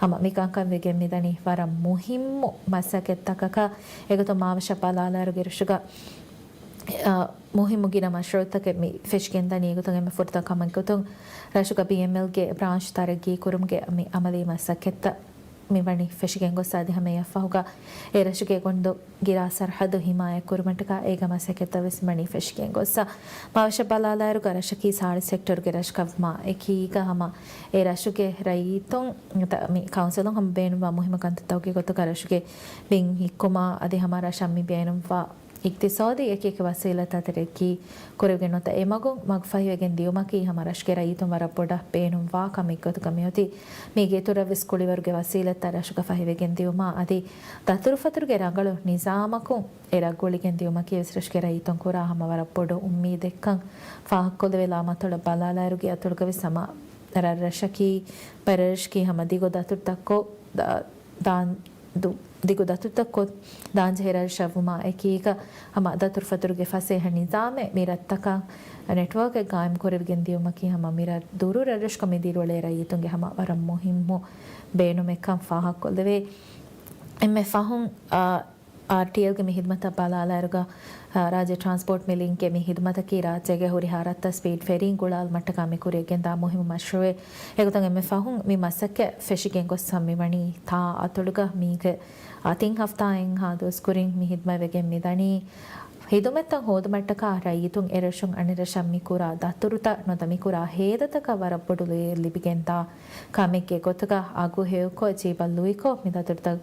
ހަމަ މި ކަންކަން ވެގެން މިދަނީ ވަރަށް މުހިއްމު މަސައްކަތްތަކަކަށް. އެގޮތުން މާވަށަށް ބަލާލާއިރުގެ ރަށުގަ، އަ، މުހިއްމު ގިނަ މަޝްރޫއުތަކެއް މި ފެށިގެންދަނީ. އެގޮތުން އެންމެ ފުރަތަމަ ކަމެއްގޮތުން ރަށުގަ ބީއެމްއެލްގެ ބްރާންޗް ތަރައްގީ ކުރުމުގެ މި އަމަލީ މަސައްކަތްތައް މިވަނީ ފެށިގެން ގޮއްސަ އަދި ހަމަ އެއަށްފަހުގަ އެ ރަށުގެ ގޮނޑު ގިރާ ސަރަހައްދު ހިމާޔަތް ކުރުމަށްޓަކާ އޭގެ މަސައްކަތްތައް ވެސް މިވަނީ ފެށިގެން ގޮއްސަ. މާވަށަށް ބަލާލާއިރުގަ ރަށަކީ ސާޅީސް ހެކްޓަރުގެ ރަށަކަށްވުމާ އެކީގަ ހަމަ އެ ރަށުގެ ރައްޔިތުން މި ކައުންސިލުން ހަމަ ބޭނުންވާ މުހިއްމު ކަންތައްތަކުގެ ގޮތުގަ ރަށުގެ ބިން ހިއްކުމާ އަދި ހަމަ ރަށަށް މި ބޭނުންވާ އިގްތިސޯދީ އެކިއެކި ވަސީލަތްތައް ތަރައްގީ ކުރެވިގެން ނުވަތަ އެމަގުން މަގުފަހިވެގެން ދިއުމަކީ ހަމަ ރަށުގެ ރައްޔިތުން ވަރަށް ބޮޑަށް ބޭނުންވާ ކަމެއްގޮތުގަ މިއޮތީ. މީގެ އިތުރަށްވެސް ކުޅިވަރުގެ ވަސީލަތްތައް ރަށުގަ ފަހިވެގެން ދިއުމާ އަދި ދަތުރުފަތުރުގެ ރަނގަޅު ނިޒާމަކުން އެ ރަށް ގުޅިގެން ދިއުމަކީ ވެސް ރަށުގެ ރައްޔިތުން ކުރާ ހަމަ ވަރަށް ބޮޑު އުއްމީދެއްކަން ފާހަގަކޮށްލެވޭ. ލާމަތޮޅަށް ބަލާލާއިރުގެ އަތޮޅުގަވެސް ހަމަ ރަށްރަށަކީ ބައެއް ރަށަކީ ހަމަ ދިގު ދަތުރުތައްކޮށް ދާ-، ދާން ދު-، ދިގު ދަތުރުތައް ކޮށް ދާންޖެހޭ ރަށްރަށަށްވުމާ އެކީގަ، ހަމަ ދަތުރުފަތުރުގެ ފަސޭހަ ނިޒާމެއް މި ރަށްތަކަށް ނެޓްވޯކެއް ގާއިމްކުރެވިގެން ދިއުމަކީ ހަމަ މި ރަށް ދުރު ރަށްރަށުގަ މި ދިރިއުޅޭ ރައްޔިތުންގެ ހަމަ ވަރަށް މުހިއްމު ބޭނުމެއްކަން ފާހަގަކޮށްލެވޭ. އެންމެ ފަހުން، އާ، އާރްޓީއެލްގެ މި ހިދުމަތަށް ބަލާލާއިރުގަ، އާ، ރާއްޖެ ޓްރާންސްޕޯޓް މި ލިންކްގެ މި ހިދުމަތަކީ ރާއްޖޭގެ ހުރިހާ ރަށްތައް ސްޕީޑް ފެރީން ގުޅާލުމަށްޓަކާ މި ކުރިއަށް ގެންދާ މުހިއްމު މަޝްރޫއެއް. އެގޮތުން އެންމެ ފަހުން މި މަސައްކަތް ފެށިގެން ގޮސް ހަމަ މިވަނީ ތާ އަތޮޅުގަ މީގެ، އާ، ތިން ހަފްތާއެއްހާ ދުވަސް ކުރިން މި ހިދުމަތް ވެގެން މިދަނީ. ހިދުމަތްތައް ހޯދުމަށްޓަކާ ރައްޔިތުން އެރަށުން އަނެއްރަށަށް މި ކުރާ ދަތުރުތައް ނުވަތަ މި ކުރާ ހޭދަތަކަށް ވަރަށް ބޮޑު ލުޔެއް ލިބިގެންދާ ކަމެއްގެ ގޮތުގަ އަގު ހެޔޮކޮށް ޖީބަށް ލުއިކޮށް މި ދަތުރުތައް،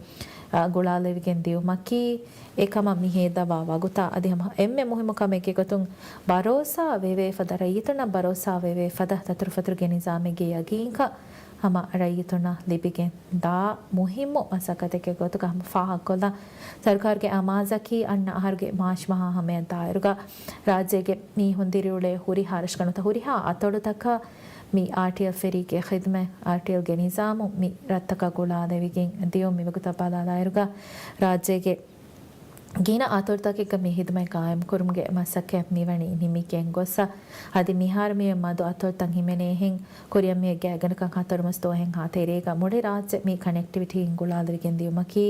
އަ، ގުޅާލެވިގެން ދިއުމަކީ އެކަމަށް މި ހޭދަވާ ވަގުތާ އަދި ހަމަ އެންމެ މުހިއްމު ކަމެއްގެ ގޮތުން ބަރޯސާ ވެވޭ ފަދަ، ރައްޔިތުންނަށް ބަރޯސާ ވެވޭ ފަދަ ދަތުރުފަތުރުގެ ނިޒާމެއްގެ ޔަގީންކަން ހަމަ ރައްޔިތުންނަށް ލިބިގެން ދާ މުހިއްމު މަސައްކަތެއްގެ ގޮތުގަ ހަމަ ފާހަގަކޮށްލަން. ސަރުކާރުގެ އަމާޒަކީ އަންނަ އަހަރުގެ މާޗް މަހާ ހަމަޔަށް ދާއިރުގަ ރާއްޖޭގެ މީހުން ދިރިއުޅޭ ހުރިހާ ރަށަކަށް ނުވަތަ ހުރިހާ އަތޮޅުތަކަށް މި އާރްޓީއެލް ފެރީގެ ޚިދުމަތް، އާރްޓީއެލްގެ ނިޒާމު މި ރަށްތަކަށް ގުޅާލެވިގެން ދިޔުން. މިވަގުތަށް ބަލާލާއިރުގަ ރާއްޖޭގެ ގިނަ އަތޮޅުތަކެއްގަ މި ހިދުމަތް ގާއިމްކުރުމުގެ މަސައްކަތް މިވަނީ ނިމިގެން ގޮސް، އަދި މިހާރު މިއޮތް މަދު އަތޮޅުތައް ހިމެނޭހެން ކުރިއަށް މިއޮތް ގާތްގަނޑަކަށް ހަތަރު މަސް ދުވަހެއްހާ ތެރޭގަ މުޅި ރާއްޖެ މި ކަނެކްޓިވިޓީއިން ގުޅާލެވިގެން ދިޔުމަކީ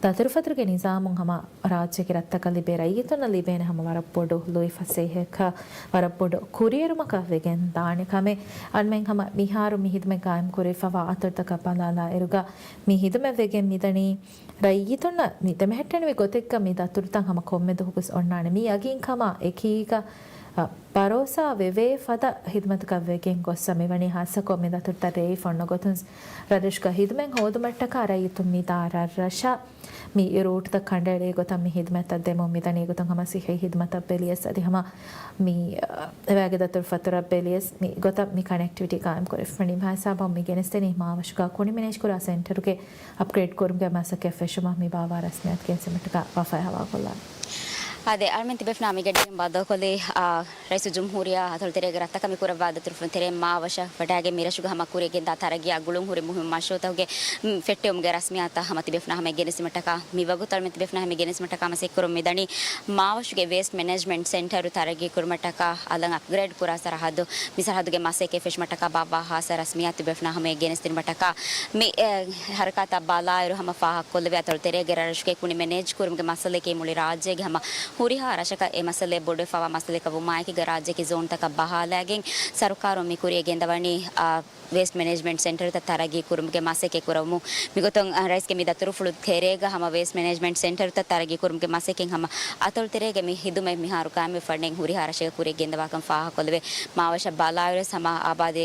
ދަތުރުފަތުރުގެ ނިޒާމުން ހަމަ ރާއްޖޭގެ ރަށްތަކަށް ލިބޭ ރައްޔިތުންނަށް ލިބޭނެ ހަމަ ވަރަށް ބޮޑު ލުއިފަސޭހައަކަށް، ވަރަށް ބޮޑު ކުރިއެރުމަކަށް ވެގެން ދާނެ ކަމެއް. އަންމެން ހަމަ މިހާރު މި ހިދުމަތް ގާއިމް ކުރެވިފަވާ އަތޮޅުތަކަށް ބަލާލާއިރުގަ މި ހިދުމަތް ވެގެން މިދަނީ ރައްޔިތުންނަށް މި ދެމެހެއްޓެނިވި ގޮތެއްގަ މި ދަތުރުތައް ހަމަ ކޮންމެ ދުވަހަކުވެސް އޮންނާނެ. މި ޔަގީންކަމާ އެކީގަ، އަ، ބަރޯސާ ވެވޭ ފަދަ ހިދުމަތަކަށް ވެގެން ގޮއްސަ މިވަނީ ހާއްސަކޮށް މި ދަތުރުތައް ރޭވިފަ އޮންނަ ގޮތުން ރަށްރަށުގަ ހިދުމަތް ހޯދުމަށްޓަކާ ރައްޔިތުން މިދާ ރަށްރަށަށް މި ރޫޓްތައް ކަނޑައެޅޭ ގޮތަށް މި ހިދުމަތްތައް ދެމުން މިދަނީ ގޮތުން ހަމަ ސިއްހީ ހިދުމަތަށް ބެލިޔަސް އަދި ހަމަ މި، އަ، އެވާގެ ދަތުރުފަތުރަށް ބެލިޔަސް މި ގޮތަށް މި ކަނެކްޓިވިޓީ ގާއިމް ކުރެވިފަ މި ހިސާބަށް މި ގެނެސްދެނީ މާވަށުގަ ކުނި މެނޭޖް ކުރާ ސެންޓަރުގެ އަޕްގްރޭޑް ކުރުމުގެ މަސައްކަތް ފެށުމަށް މި ބާވާ ރަސްމިއްޔާތު ގެނެސްދިނުމަށްޓަކާ ވަފާ ހަވާލުކޮށްލާނެ. އާދެ، އަޅުމެން ތިބޭފުޅުންނާ މިގަޑިއިން ބައްދަލުކޮށްލީ، އާ، ރައީސުލްޖުމްހޫރިއްޔާ އަތޮޅުތެރޭގެ ރަށްތަކަށް މި ކުރައްވާ ދަތުރުފުޅު ތެރެއިން މާވަށަށް ވަޑައިގެން މި ރަށުގަ ހަމަ ކުރިއަށް ގެންދާ ތަރައްގީއާ ގުޅުން ހުރި މުހިންމު މަޝްރޫއުތަކުގެ، މް، ފެއްޓެވުމުގެ ރަސްމިއްޔާތުތައް ހަމަ ތިބޭފުޅުންނާ ހަމަޔަށް ގެނެސްދިނުމަށްޓަކާ މި ވަގުތު އަޅުމެން ތިބޭފުޅުންނާ ހަމަޔަށް ގެނެސްދިނުމަށްޓަކާ މަސައްކަތް ކުރަމުން މިދަނީ މާވަށުގެ ވޭސްޓް މެނޭޖްމަންޓް ސެންޓަރު ތަރައްގީ ކުރުމަށްޓަކާ އަލަށް އަޕްގްރޭޑް ކުރާ ސަރަހައްދު، މި ސަރަހައްދުގެ މަސައްކަތް ފެށުމަށްޓަކާ ބާއްވާ ހާއްސަ ރަސްމިއްޔާތު ތިބޭފުޅުންނާ ހަމަޔަށް ގެނެސްދިނުމަށްޓަކާ މި، އެ، ހަރަކާތަށް ބަލާއިރު ހަމަ ފާހަގަކޮށްލެވޭ އަތޮޅު ތެރޭގެ ރަށްރަށުގެ ކުނި މެނޭޖް ކުރުމުގެ މައްސަލައަކީ މުޅި ރާއްޖޭގެ ހަމަ ހުރިހާ ރަށަކަށް އެ މައްސަލައެއް ބޮޑުވެފަވާ މައްސަލައަކަށް ވުމާއެކީގަ ރާއްޖެއަކީ ޒޯންތަކަށް ބަހާލައިގެން ސަރުކާރުން މިކުރިއަށް ގެންދަވަނީ، އާ، ވޭސްޓް މެނޭޖްމަންޓް ސެންޓަރުތައް ތަރައްގީ ކުރުމުގެ މަސައްކަތް ކުރަމުން. މިގޮތުން، އަ، ރައީސްގެ މި ދަތުރުފުޅު ތެރޭގަ ހަމަ ވޭސްޓް މެނޭޖްމަންޓް ސެންޓަރުތައް ތަރައްގީ ކުރުމުގެ މަސައްކަތް ހަމަ އަތޮޅު ތެރޭގެ މި ހިދުމަތް މިހާރު ގާއިމްވެފަ ނެތް ހުރިހާ ރަށެއްގަ ކުރިއަށް ގެންދަވާކަން ފާހަގަކޮށްލެވޭ. މާވަށަށް ބަލާއިރުވެސް ހަމަ އާބާދީ،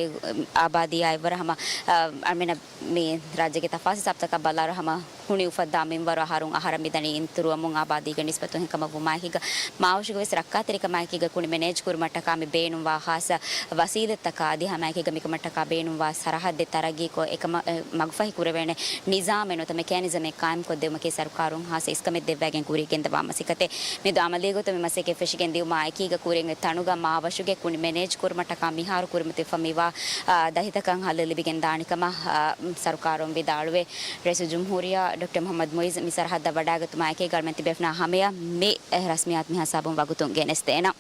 އާބާދީއާ އެއްވަރަށް ހަމަ، އަ، އަޅުމެންނަށް މި ރާއްޖޭގެ ތަފާސް ހިސާބުތަކަށް ބަލާއިރު ހަމަ ހުނި އުފައްދާ މިންވަރު އަހަރުން އަހަރަށް މިދަނީ އިންތުރުވަމުން އާބާދީގެ ނިސްބަތުން އެކަމަށް ވުމާއެކީގަ، މާވަށުގެ ވެސް ރައްކާތެރިކަމާއެކީގަ ކުނި މެނޭޖް ކުރުމަށްޓަކާ މި ބޭނުންވާ ހާއްސަ ވަސީލަތްތަކާ އަދި ހަމައެކީގަ މިކަމަށްޓަކާ ބޭނުންވާ ސަރަހައްދެއް ތަރައްގީކޮށް، އެކަމަށް، އެ، މަގުފަހި ކުރެވޭނެ ނިޒާމެއް ނުވަތަ މެކޭނިޒަމެއް ޤާއިމްކޮށްދެވުމަކީ ސަރުކާރުން ހާއްސަ އިސްކަމެއް ދެއްވައިގެން ކުރިއަށް ގެންދަވާ މަސައްކަތެއް. މިއަދު އަމަލީ ގޮތުން މި މަސައްކަތް ފެށިގެން ދިއުމާ އެކީގަ ކުރިއަށް އޮތް ތަނުގަ މާވަށުގެ ކުނި މެނޭޖް ކުރުމަށްޓަކާ މިހާރު ކުރިމަތިވެފަ މިވާ، އާ، ދަތިތަކަށް ހައްލެއް ލިބިގެން ދާނެ ކަމަށް، އާ، ސަރުކާރުން ވިދާޅުވޭ. ރައީސުލްޖުމްހޫރިއްޔާ ޑޮކްޓަރ މުޙައްމަދު މުޢިއްޒު މި ސަރަހައްދަށް ވަޑައިގަތުމާއެކީގަ އަޅުމެން ތިބޭފުޅުންނާ ހަމަޔަށް މި ރަސްމިއްޔާތު މި ހިސާބުން ވަގުތުން ގެނެސްދޭނަން.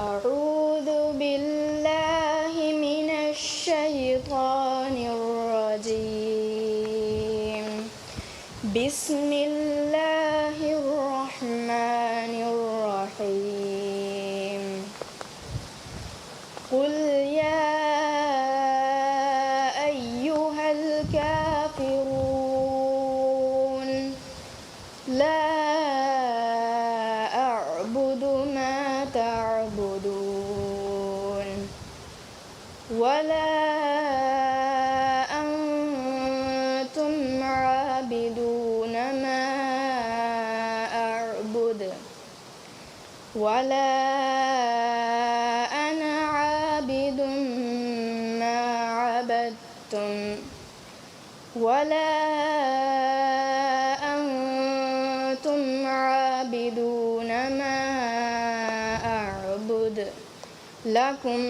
أعوذ بالله من الشيطان الرجيم. بسم الله الرحمن الرحيم. قل يا أيها الكافرون. لا أعبد ما تعبدون. ولا أنتم عابدون ما أعبد. ولا أنا عابد ما عبدتم. ولا أنتم عابدون ما أعبد. لكم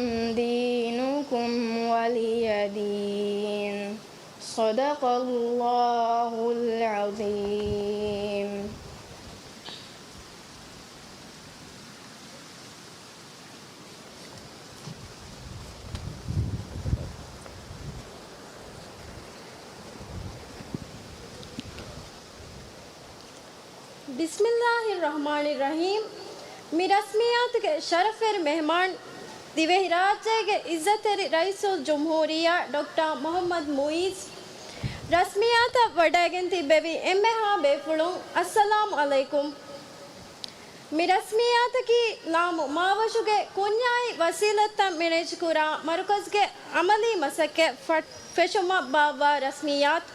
دينكم ولي دين. صدق الله العظيم. ބިސްމިއްލާހިއްރަޙްމާނިއްރަޙީމް. މި ރަސްމިއްޔާތުގެ ޝަރަފުވެރި މެހެމާން، ދިވެހިރާއްޖޭގެ އިއްޒަތްތެރި ރައީސުލްޖުމްހޫރިއްޔާ ޑޮކްޓަރ މުޙައްމަދު މުޢިއްޒު. ރަސްމިއްޔާތަށް ވަޑައިގެން ތިއްބެވި އެންމެހާ ބޭފުޅުން، އައްސަލާމް ޢަލައިކުމް. މި ރަސްމިއްޔާތަކީ ލާމު މާވަށުގެ ކުންޏާއި ވަސީލަތްތައް މެނޭޖްކުރާ މަރުކަޒުގެ ޢަމަލީ މަސައްކަތް ފަ-، ފެށުމަށް ބާއްވާ ރަސްމިއްޔާތު.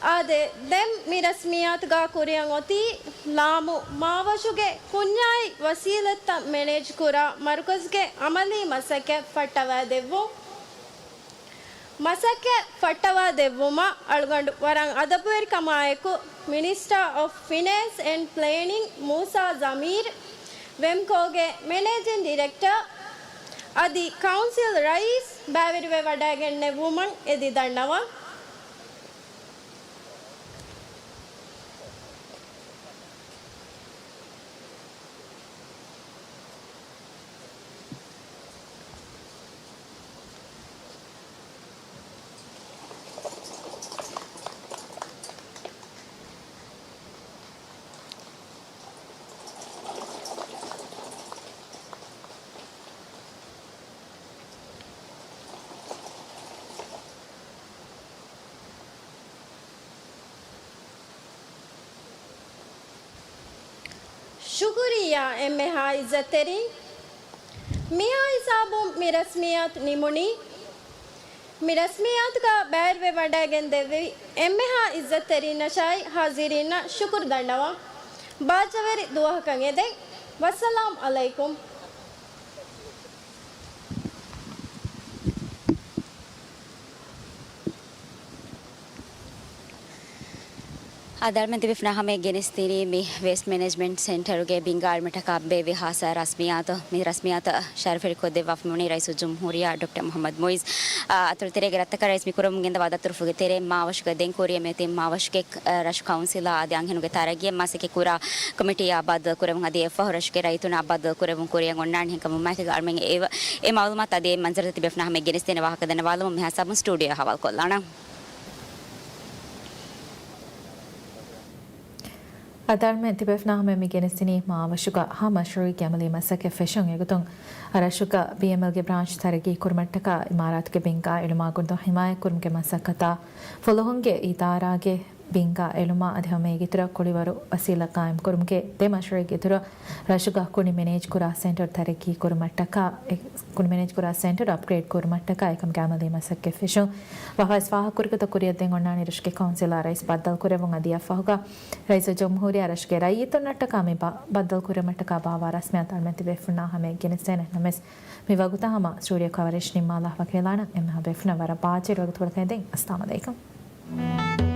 އާދެ، ދެން މި ރަސްމިއްޔާތުގަ ކުރިއަށް އޮތީ ލާމު މާވަށުގެ ކުންޏާއި ވަސީލަތްތައް މެނޭޖްކުރާ މަރުކަޒުގެ ޢަމަލީ މަސައްކަތް ފައްޓަވައިދެއްވުން. މަސައްކަތް ފައްޓަވާ ދެއްވުމަށް އަޅުގަނޑު ވަރަށް އަދަބުވެރިކަމާއެކު، މިނިސްޓަރ އޮފް ފިނޭންސް އެންޑް ޕްލޭނިންގް މޫސާ ޒަމީރު، ވެމްކޯގެ މެނޭޖިން ޑިރެކްޓަރ އަދި ކައުންސިލް ރައީސް ބައިވެރިވެ ވަޑައިގެންނެވުމަށް އެދި ދަންނަވަން. ޝުކުރިއްޔާ އެންމެހާ އިއްޒަތްތެރިން. މިހާ ހިސާބުން މި ރަސްމިއްޔާތު ނިމުނީ. މި ރަސްމިއްޔާތުގަ ބައިވެރިވެ ވަޑައިގެން ދެއްވި އެންމެހާ އިއްޒަތްތެރިންނަށާއި ހާޒިރީންނަށް ޝުކުރު ދަންނަވަން. ބާއްޖަވެރި ދުވަހަކަށް އެދެން. ވައްސަލާމް ޢަލައިކުމް. އާދެ، އަޅުމެން ތިބޭފުޅުންނާ ހަމަޔަށް ގެނެސްދިނީ މި ވޭސްޓް މެނޭޖްމަންޓް ސެންޓަރުގެ ބިންގާ އެޅުމަށްޓަކާ ބޭއްވި ހާއްސަ ރަސްމިއްޔާތު. މި ރަސްމިއްޔާތަށް ޝަރަފުވެރިކޮށްދެއްވާފަ މިވަނީ ރައީސުލްޖުމްހޫރިއްޔާ ޑޮކްޓަރ މުޙައްމަދު މުޢިއްޒު. އާ، އަތޮޅުތެރޭގެ ރަށްތަކަށް ރައީސް މި ކުރަމުން ގެންދަވާ ދަތުރުފުޅުގެ ތެރެއިން މާވަށުގަ ދެން ކުރިއަށް މިއޮތީ މާވަށުގެ، އަ، ރަށު ކައުންސިލާ އަދި އަންހެނުންގެ ތަރައްގީއަށް މަސައްކަތް ކުރާ ކޮމިޓީއާ ބައްދަލު ކުރެވުން އަދި އެއަށްފަހު ރަށުގެ ރައްޔިތުންނާ ބައްދަލު ކުރެވުން ކުރިއަށް އޮންނާނެ. އެހެންކަމުން މައިކުގެ އަޅުމެން އެ، އެ މައުލޫމާތު އަދި އެ މަންޒަރުތައް ތިބޭފުޅުންނާ ހަމަޔަށް ގެނެސްދޭނެ ވާހަކަ ދަންނަވާލަމުން މިހާ ހިސާބުން ސްޓޫޑިއޯއަށް ހަވާލުކޮށްލާނަން. އާދެ، އަޅުމެން ތިބޭފުޅުންނާ ހަމަޔަށް މި ގެނެސްދިނީ މާވަށުގަ ހަ މަޝްރޫޢީ ޢަމަލީ މަސައްކަތް ފެށުން އެގޮތުން ރަށުގަ ބީއެމްއެލްގެ ބްރާންޗް ތަރައްގީ ކުރުމަށްޓަކާ އިމާރާތުގެ ބިންގާ އެޅުމާ ގުޅުން ހިމާޔަތް ކުރުމުގެ މަސައްކަތާ، ފުލުހުންގެ އިދާރާގެ ބިންގާ އެޅުމާ އަދި ހަމައެގެ އިތުރަށް ކުޅިވަރު ވަސީލަތް ޤާއިމް ކުރުމުގެ ދެ މަޝްރޫޢެއްގެ އިތުރަށް ރަށުގަ ކުނި މެނޭޖް ކުރާ ސެންޓަރު ތަރައްގީ ކުރުމަށްޓަކާ، އެ، ކުނި މެނޭޖް ކުރާ ސެންޓަރު އަޕްގްރޭޑް ކުރުމަށްޓަކާ އެކަމުގެ ޢަމަލީ މަސައްކަތް ފެށުން. ވަފާވެސް ފާހަގަކުރި ގޮތަށް ކުރިއަށް ދެން އޮންނާނީ ރަށުގެ ކައުންސިލާ ރައީސް ބައްދަލު ކުރެވުން އަދި އެއަށްފަހުގަ ރައީސުލްޖުމްހޫރިއްޔާ ރަށުގެ ރައްޔިތުންނަށްޓަކާ މި ބަ-، ބައްދަލު ކުރުމަށްޓަކާ ބާއްވާ ރަސްމިއްޔާތު އަޅުމެން ތިބޭފުޅުންނާ ހަމަޔަށް ގެނެސްދޭނެ. ނަމަވެސް މި ވަގުތަށް ހަމަ ސްޓޫޑިއޯ ކަވަރޭޖް ނިންމާލާފަ ވަކިވެލާނަން. އެންމެހާ ބޭފުޅުންނަށް ވަރަށް ބާއްޖަވެރި ވަގުތުފުޅަކަށް އެދެން. އައްސަލާމް ޢަލައިކުމް.